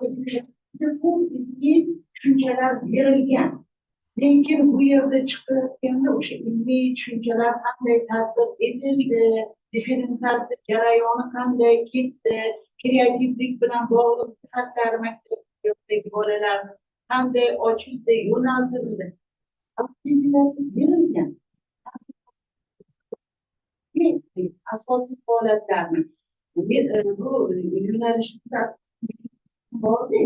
D: ilmiy tushunchalar berilgan. Lekin bu yerda chiqayotganda o'sha ilmiy tushunchalar qanday tatbiq etildi, differensiatsiya jarayoni qanday ketdi, kreativlik bilan bog'liq jihatlar maktabdagi bolalarni qanday ochildi, yo'naltirildi. Berilgan. Asosiy holatlarni bu yo'nalishimizda bordi.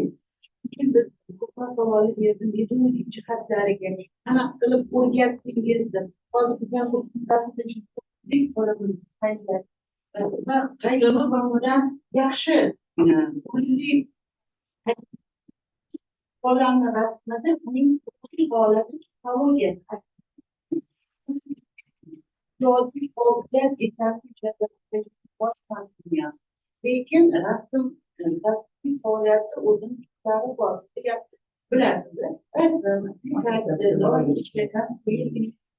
D: Chunki biz ko'proq savolni berdim, metodik jihatlariga qanaqa qilib o'rgatdingiz deb. Hozir biz ham bilan yaxshi turli bolani rasmida uning ruhiy holati, psixologiyasi ijodiy qobiliyat boshlangan. Lekin rasm tasviriy faoliyati o'zini tuslari bor. Bilasiz, rasm,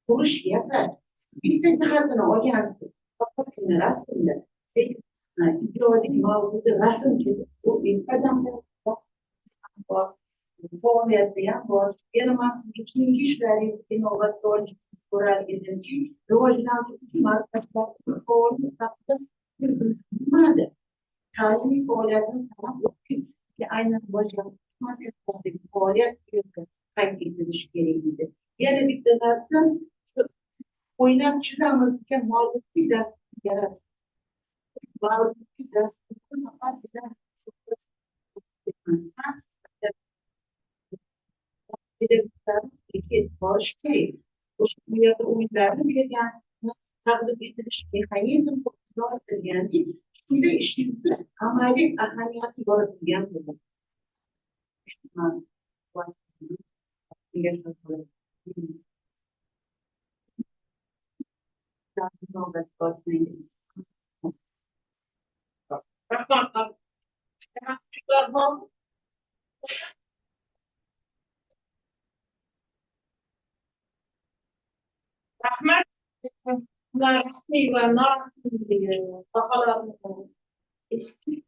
D: qurish, yasash bitta jihatini olgansiz, faqatgina rasmda. Lekin ijodiy mavzuda rasm u qadamda bor, faoliyatda ham bor. Yana man sizga keyingi ishlaringizni inobatga olishni so'rar edimki, rivojlantiruvchi markazlarning faoliyati haqida nimada? Ta'limiy faoliyatni sanab o'tdik. Aynan rivojlantirish markazlaridagi faoliyat qayd etilishi kerak edi. Yana bitta narsa, o'ynab chizamiz degan mavzusiy dastur yaratish. Mavzusiy dasturni faqatgina borish kerak. O'sha bu yerda o'yinlarni bergansizmi, taqdim etilish mexanizm yoritilganki, shunda ishingizni amaliy ahamiyati yoritilgan bo'ladi.
A: Rahmat. Kuchuklar bormi? Rahmat. Ular rasmiy va norasmiy baholarni eshitdik.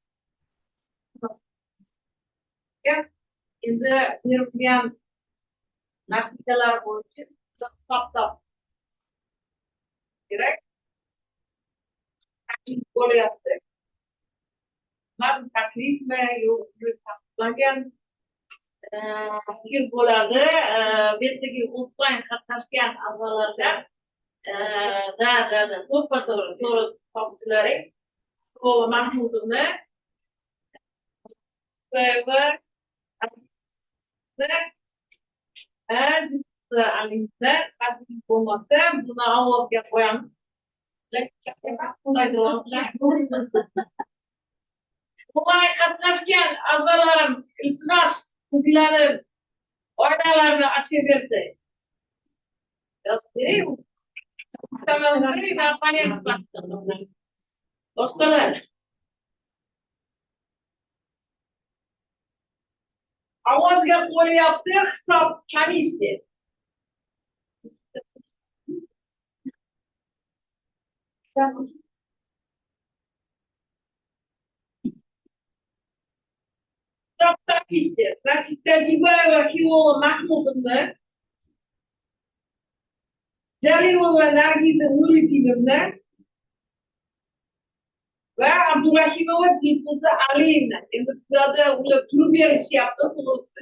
A: Endi berilgan natijalar bo'yicha hisob kerak. Taklif bo'lyapti. Man taklifmi, yo'q, tasdiqlangan fikr bo'ladi. Bu yerdagi offline qatnashgan a'zolardan da to'ppa-to'g'ri, to'g'ri topdilaring. Mahmudovni va Alisa bo'lmasa, buni ovozga qo'yamiz. Onlayn qatnashgan a'zolarim, iltimos, o'zlari oynalarni ochib bersa. Boshqalar. Ovozga qo'yyapti hisob komissiya. Hisob komissiya. Значит, Tajibayeva Xiyova Mahmudovna, Jalilova Nargiza Nuritdinovna va Abdurahimova Dilfuza Aliyevna. Endi sizlarda ular turib berishyapti, to'g'risi.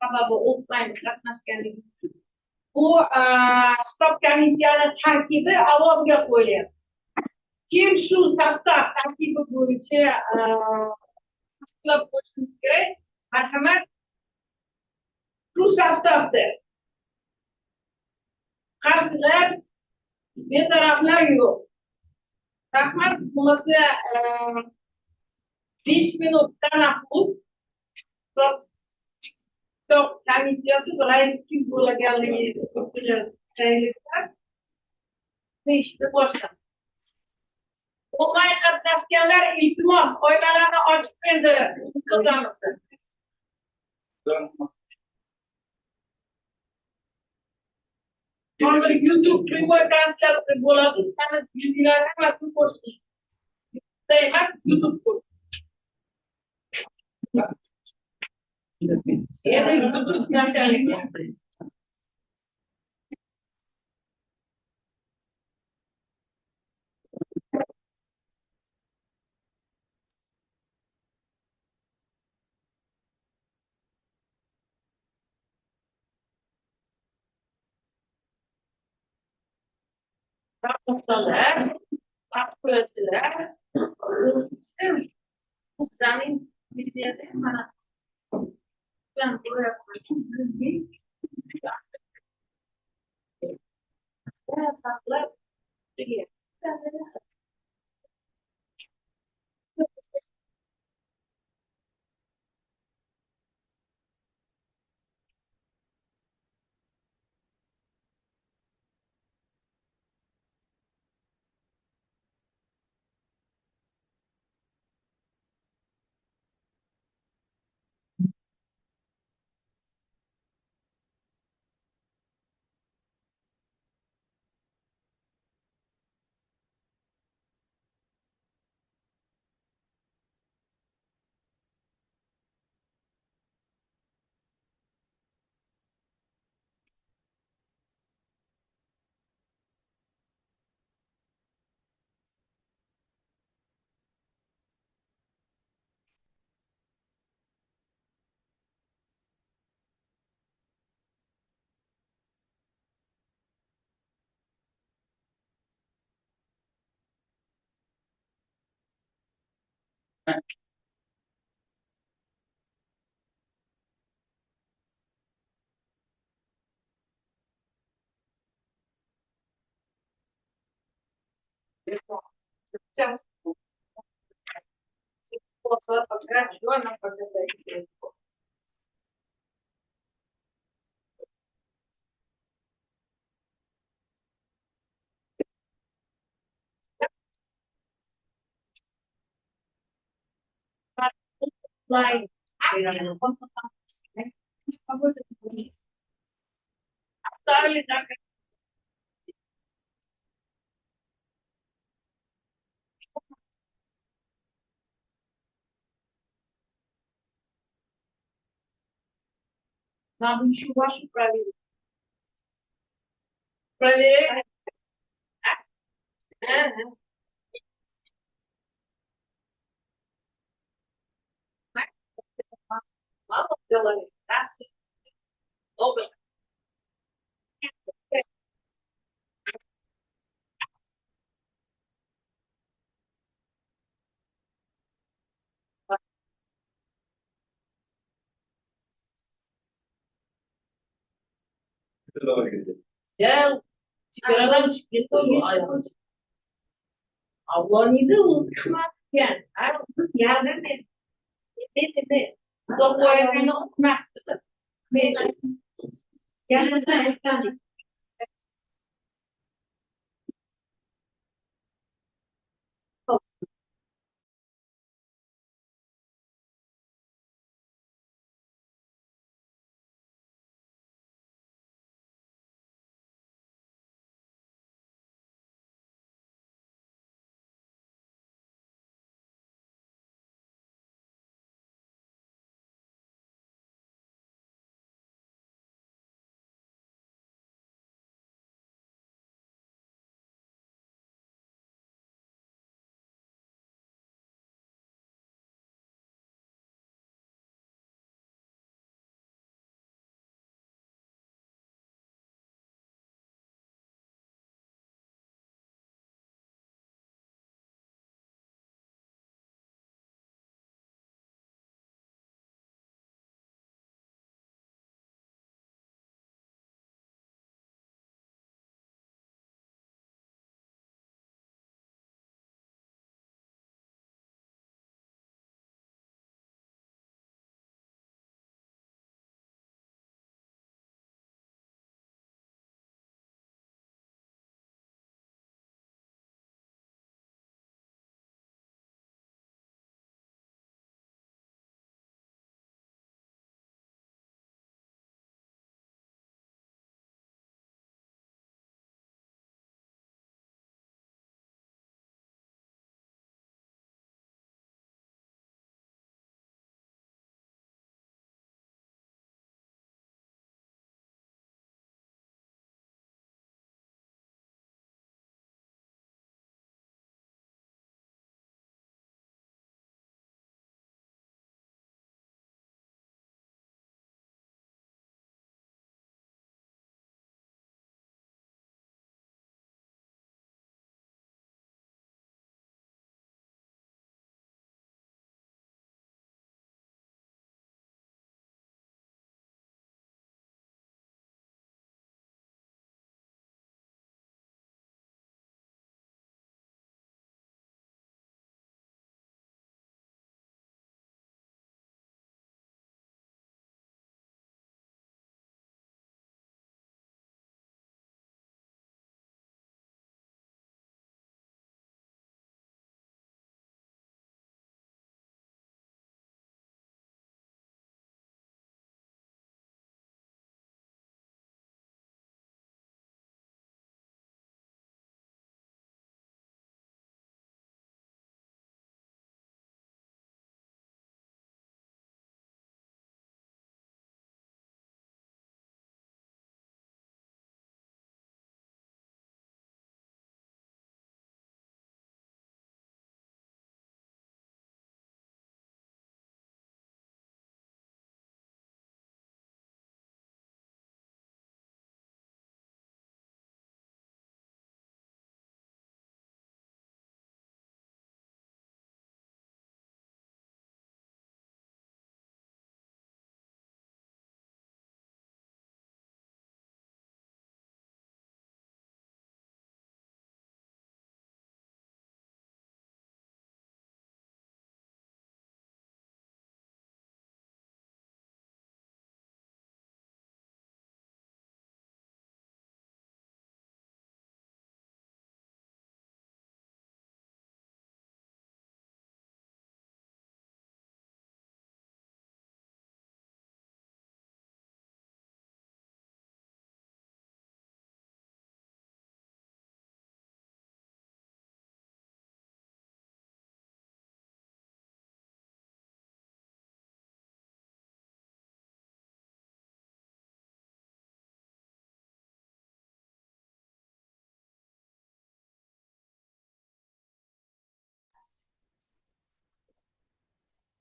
A: Sababi offline qatnashganligi uchun. Bu hisob komissiyani tarkibi ovozga qo'yilyapti. Kim shu sostav tarkibi bo'yicha tasdiqlab qo'yishimiz kerak? Marhamat. Shu sostavda qarshilar, betaraflar yo'q. Rahmat. Bo'lmasa 5 minut tanaffus. Hisob komissiyasi rais kim bo'lganligi ishni boshladi. Onlayn qatnashganlar, iltimos, oynalarni ochib endi o'tamiz. Hozir YouTube prямой translyatsiya bo'ladi. Sana yuzlar hammasini ko'rish. YouTube'da emas, YouTube ko'rish. Endi YouTube nachalnik. Professorlar, mafkurachilar, bizning mediada mana Пока что она пока дает. Оставили так. Надо еще вашу проверить. Проверяем. Ага. Мало в голове, да? Много. Ya chegaradan chiqib ketdi bu ayol. Avloniyda o'zi qimmat ekan. Biz yardim etdi. Uzoq o'qimabdi.
E: Yarmidan aytgandik.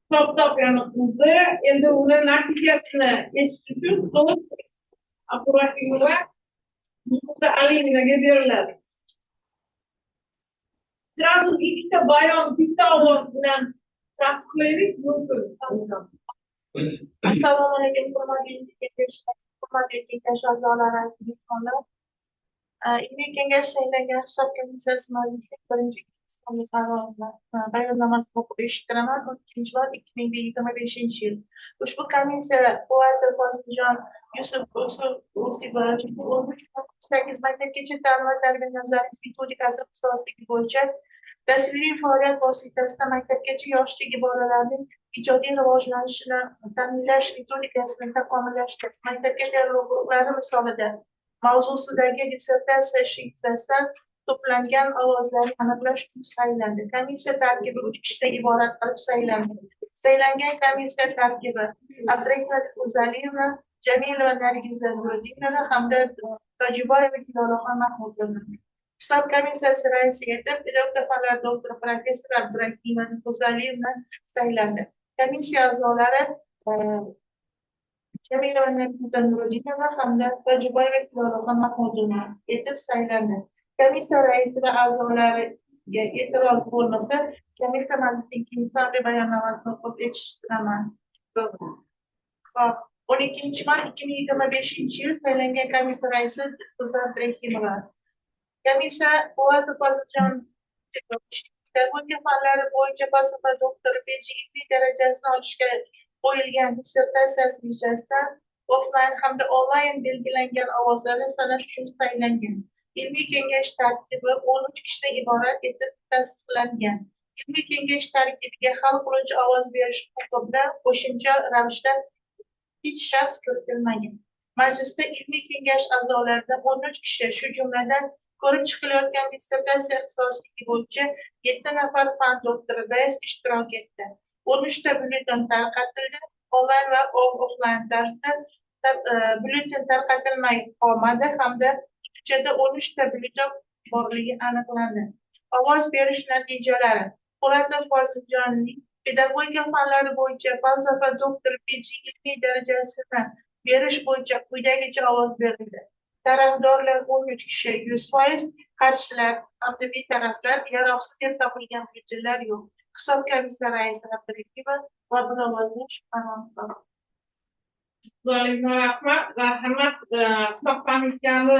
A: Hisob-kitob yana qildi. Endi uni natijasini eshitish uchun so'z Abdurahimova Musa Aliyevnaga beriladi. Сразу ikkita bayon bitta ovoz bilan tasdiqlaylik mumkin.
I: Assalomu alaykum, hurmatli kengash a'zolari, aziz mehmonlar. Ilmiy kengash saylangan hisob komissiyasi majlisining birinchi sonli qarorini, bayonnomasini o'qib eshittiraman. 12-mart 2025-yil. Ushbu komissiya Quvatov Foziljon Yusuf 13.8 maktabgacha ta'lim va tarbiya nazariyasi metodikasi ixtisosligi bo'yicha tasviriy faoliyat vositasida maktabgacha yoshdagi bolalarning ijodiy rivojlanishini ta'minlash metodikasini takomillashtirish maktabga tayyorlov guruhlari misolida mavzusidagi dissertatsiya ishi yuzasidan to'plangan ovozlarni aniqlash uchun saylandi. Komissiya tarkibi uch kishidan iborat qilib saylandi. Saylangan komissiya tarkibi: Abdurahimova O'zaliyevna, Jamilova Nargiza Nuriddinova hamda Tojiboyeva Hilolaxon Mahmudovna. Hisob komissiyasi raisi etib pedagogika fanlari doktori, professor Abdurahimova O'zaliyevna saylandi. Komissiya a'zolari Jamilova Nargiza Nuriddinova hamda Tojiboyeva Hilolaxon Mahmudovna etib saylandi. Komissiya raisi va a'zolariga e'tiroz bo'lmasa, komissiya majlisining ikkinchi sonli bayonnomasini o'qib eshittiraman. Xo'p, 12-mart 2025-yil saylangan komissiya raisi O'za Abdurahimova. Komissiya Quvatov Foziljon pedagogika fanlari bo'yicha falsafa doktori PhD ilmiy darajasini olishga qo'yilgan dissertatsiyasi yuzasidan offlayn hamda onlayn belgilangan ovozlarni sanash uchun saylangan. Ilmiy kengash tarkibi 13 kishidan iborat etib tasdiqlangan. Ilmiy kengash tarkibiga hal qiluvchi ovoz berish huquqi bilan qo'shimcha ravishda hech shaxs kiritilmagan. Majlisda ilmiy kengash a'zolaridan 13 kishi, shu jumladan ko'rib chiqilayotgan dissertatsiya ixtisosligi bo'yicha 7 nafar fan doktori DS ishtirok etdi. 13 ta byulleten tarqatildi. Onlayn va offlayn tarzda byulleten tarqatilmay qolmadi hamda qutichada 13 ta byulleten borligi aniqlandi. Ovoz berish natijalari: Po'latov Foziljonning pedagogika fanlari bo'yicha falsafa doktori PhD ilmiy darajasini berish bo'yicha quyidagicha ovoz berildi. Tarafdorlar 13 kishi, 100%, qarshilar hamda betaraflar, yaroqsiz deb topilgan byulletenlar yo'q. Hisob komissiya raisi Abdurahimova va bir ovozdan shu qaror
A: Rahmat, rahmat. Hisob komissiyani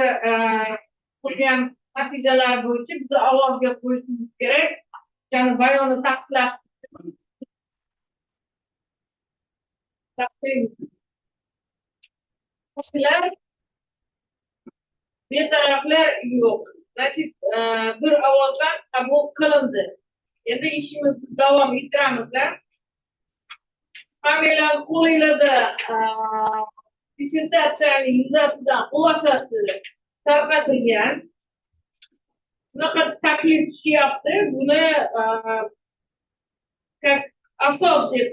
A: qilgan natijalar bo'yicha biz ovozga qo'yishimiz kerak. Ya'ni bayonni tasdiqlab qarshilar, betaraflar yo'q. Значит, bir ovozdan qabul qilindi. Endi ishimizni davom ettiramiz. Hammanglar qo'linglarda dissertatsiyaning yuzasidan xulosasi tarqatilgan. Bunaqa taklif tushyapti. Buni как asos deb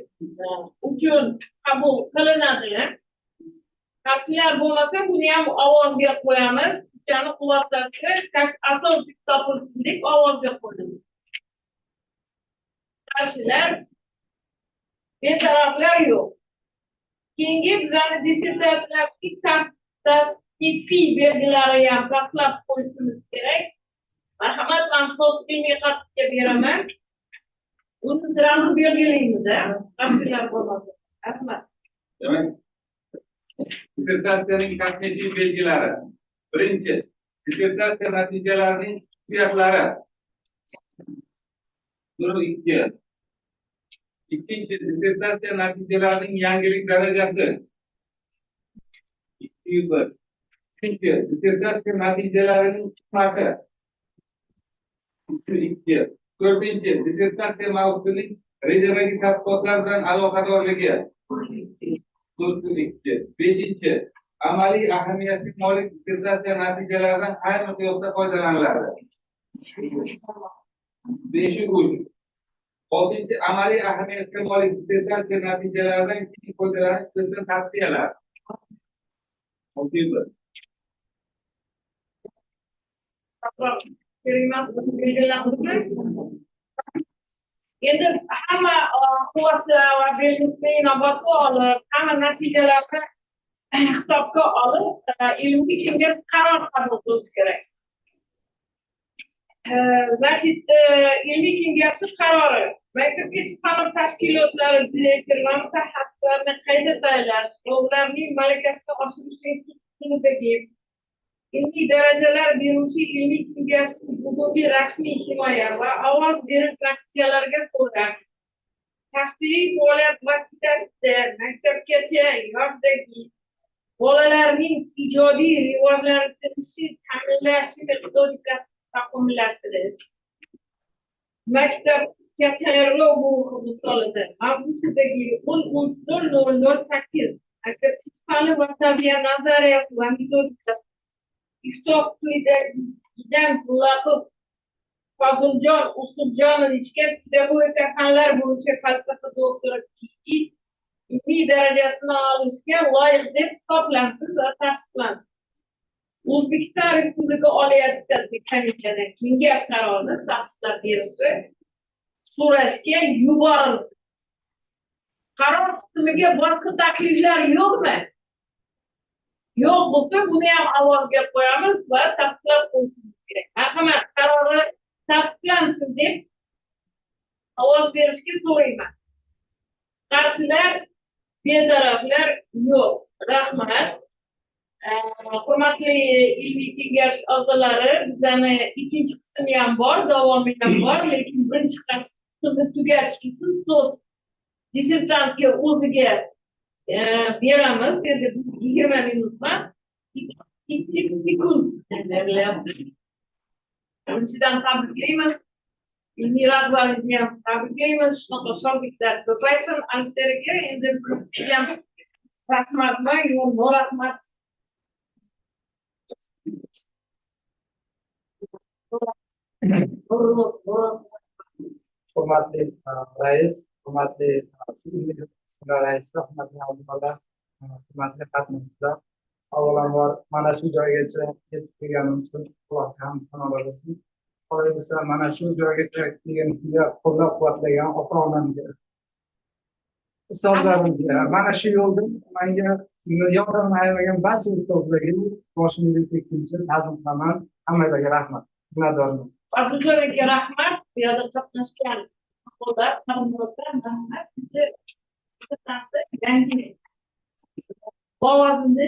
A: uchun qabul qilinadi. Qarshilar bo'lmasa, buni ham ovozga qo'yamiz. O'shani xulosasi как asos deb topilsin deb ovozga qo'yamiz. Qarshilar, betaraflar yo'q. Keyingi bizani dissertatsiyalarning tasnifiy belgilari ham tasdiqlab qo'yishimiz kerak. Marhamat, man so'z ilmiy xatga beraman. Uni сразу belgilaymiz, qarshilar bo'lmasa. Rahmat.
B: Demak, dissertatsiyaning tasnifiy belgilari. Birinchi, dissertatsiya natijalarining xususiyatlari. 2. Ikkinchi, dissertatsiya natijalarining yangilik darajasi. 2.1. Uchinchi, dissertatsiya natijalarining sifati. 3.2. To'rtinchi, dissertatsiya mavzusining rejadagi tadqiqotlar bilan aloqadorligi. 4.2. Beshinchi, amaliy ahamiyatga molik dissertatsiya natijalaridan qay miqyosda foydalaniladi? 5.3. Oltinchi, amaliy ahamiyatga molik dissertatsiya natijalaridan keng foydalanish yuzasidan tavsiyalar. 6.1.
A: Kerak emas, belgilandimi? Endi hamma xulosa va belgisini inobatga olib, hamma natijalarni hisobga olib, ilmiy kengash qaror qabul qilish kerak. Значит, ilmiy kengashni qarori: maktabgacha ta'lim tashkilotlari direktor va mutaxassislarini qayta tayyorlash va ularning malakasini oshirish institutidagi ilmiy darajalar beruvchi ilmiy kengashning bugungi rasmiy himoya va ovoz berish natijalariga ko'ra, tasviriy faoliyat vositasida maktabgacha yoshdagi bolalarning ijodiy rivojlanishini ta'minlash metodikasini takomillashtirish maktabga tayyorlov guruhi misolida mavzusidagi 13.0008 maktabgacha ta'lim va tarbiya nazariyasi va metodikasi iftoh quyidagidan Po'latov Foziljon Usubjonovichga pedagogika fanlar bo'yicha falsafa doktori PhD ilmiy darajasini olishga loyiq deb hisoblansin va tasdiqlansin. O'zbekiston Respublika Oliy attestatsiya komissiyasidan kengash qarorini tasdiqlab berishi so'rashga yuborildi. Qaror qismiga boshqa takliflar yo'qmi? Yo'q bo'lsa, buni ham ovozga qo'yamiz va tasdiqlab qo'yishimiz kerak. Marhamat, qarori tasdiqlansin deb ovoz berishga so'rayman. Qarshilar, betaraflar yo'q. Rahmat. Hurmatli ilmiy kengash a'zolari, bizlarni ikkinchi qismi ham bor, davomi ham bor, lekin birinchi qismni tugatish uchun so'z dissertantga o'ziga beramiz. Endi 20 minut emas, 2 sekund berilyapti. Birinchidan tabriklaymiz. Ilmiy rahbarimizni ham tabriklaymiz. Shunaqa shogirdlar ko'paysin Alisher aka. Endi sizga ham rahmatmi, yo'q, rahmat.
C: Hurmatli rais, hurmatli raisi, hurmatli a'zolar, hurmatli qatnashchilar, avvalambor mana shu joygacha yetib kelganim uchun Allohga hamd sanolar bo'lsin. Qolaversa, mana shu joygacha kelganimga qo'llab-quvvatlagan ota-onamga, ustozlarimga, mana shu yo'lda menga yordam ayamagan barcha ustozlarga boshimga tekkincha ta'zim qilaman. Hammalarga rahmat. Minnatdorman.
A: Faziljon aka, rahmat. Bu yerda qatnashgan rahmat. Yangi ovozimni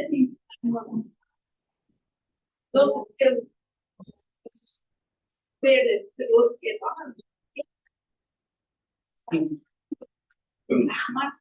A: rahmat.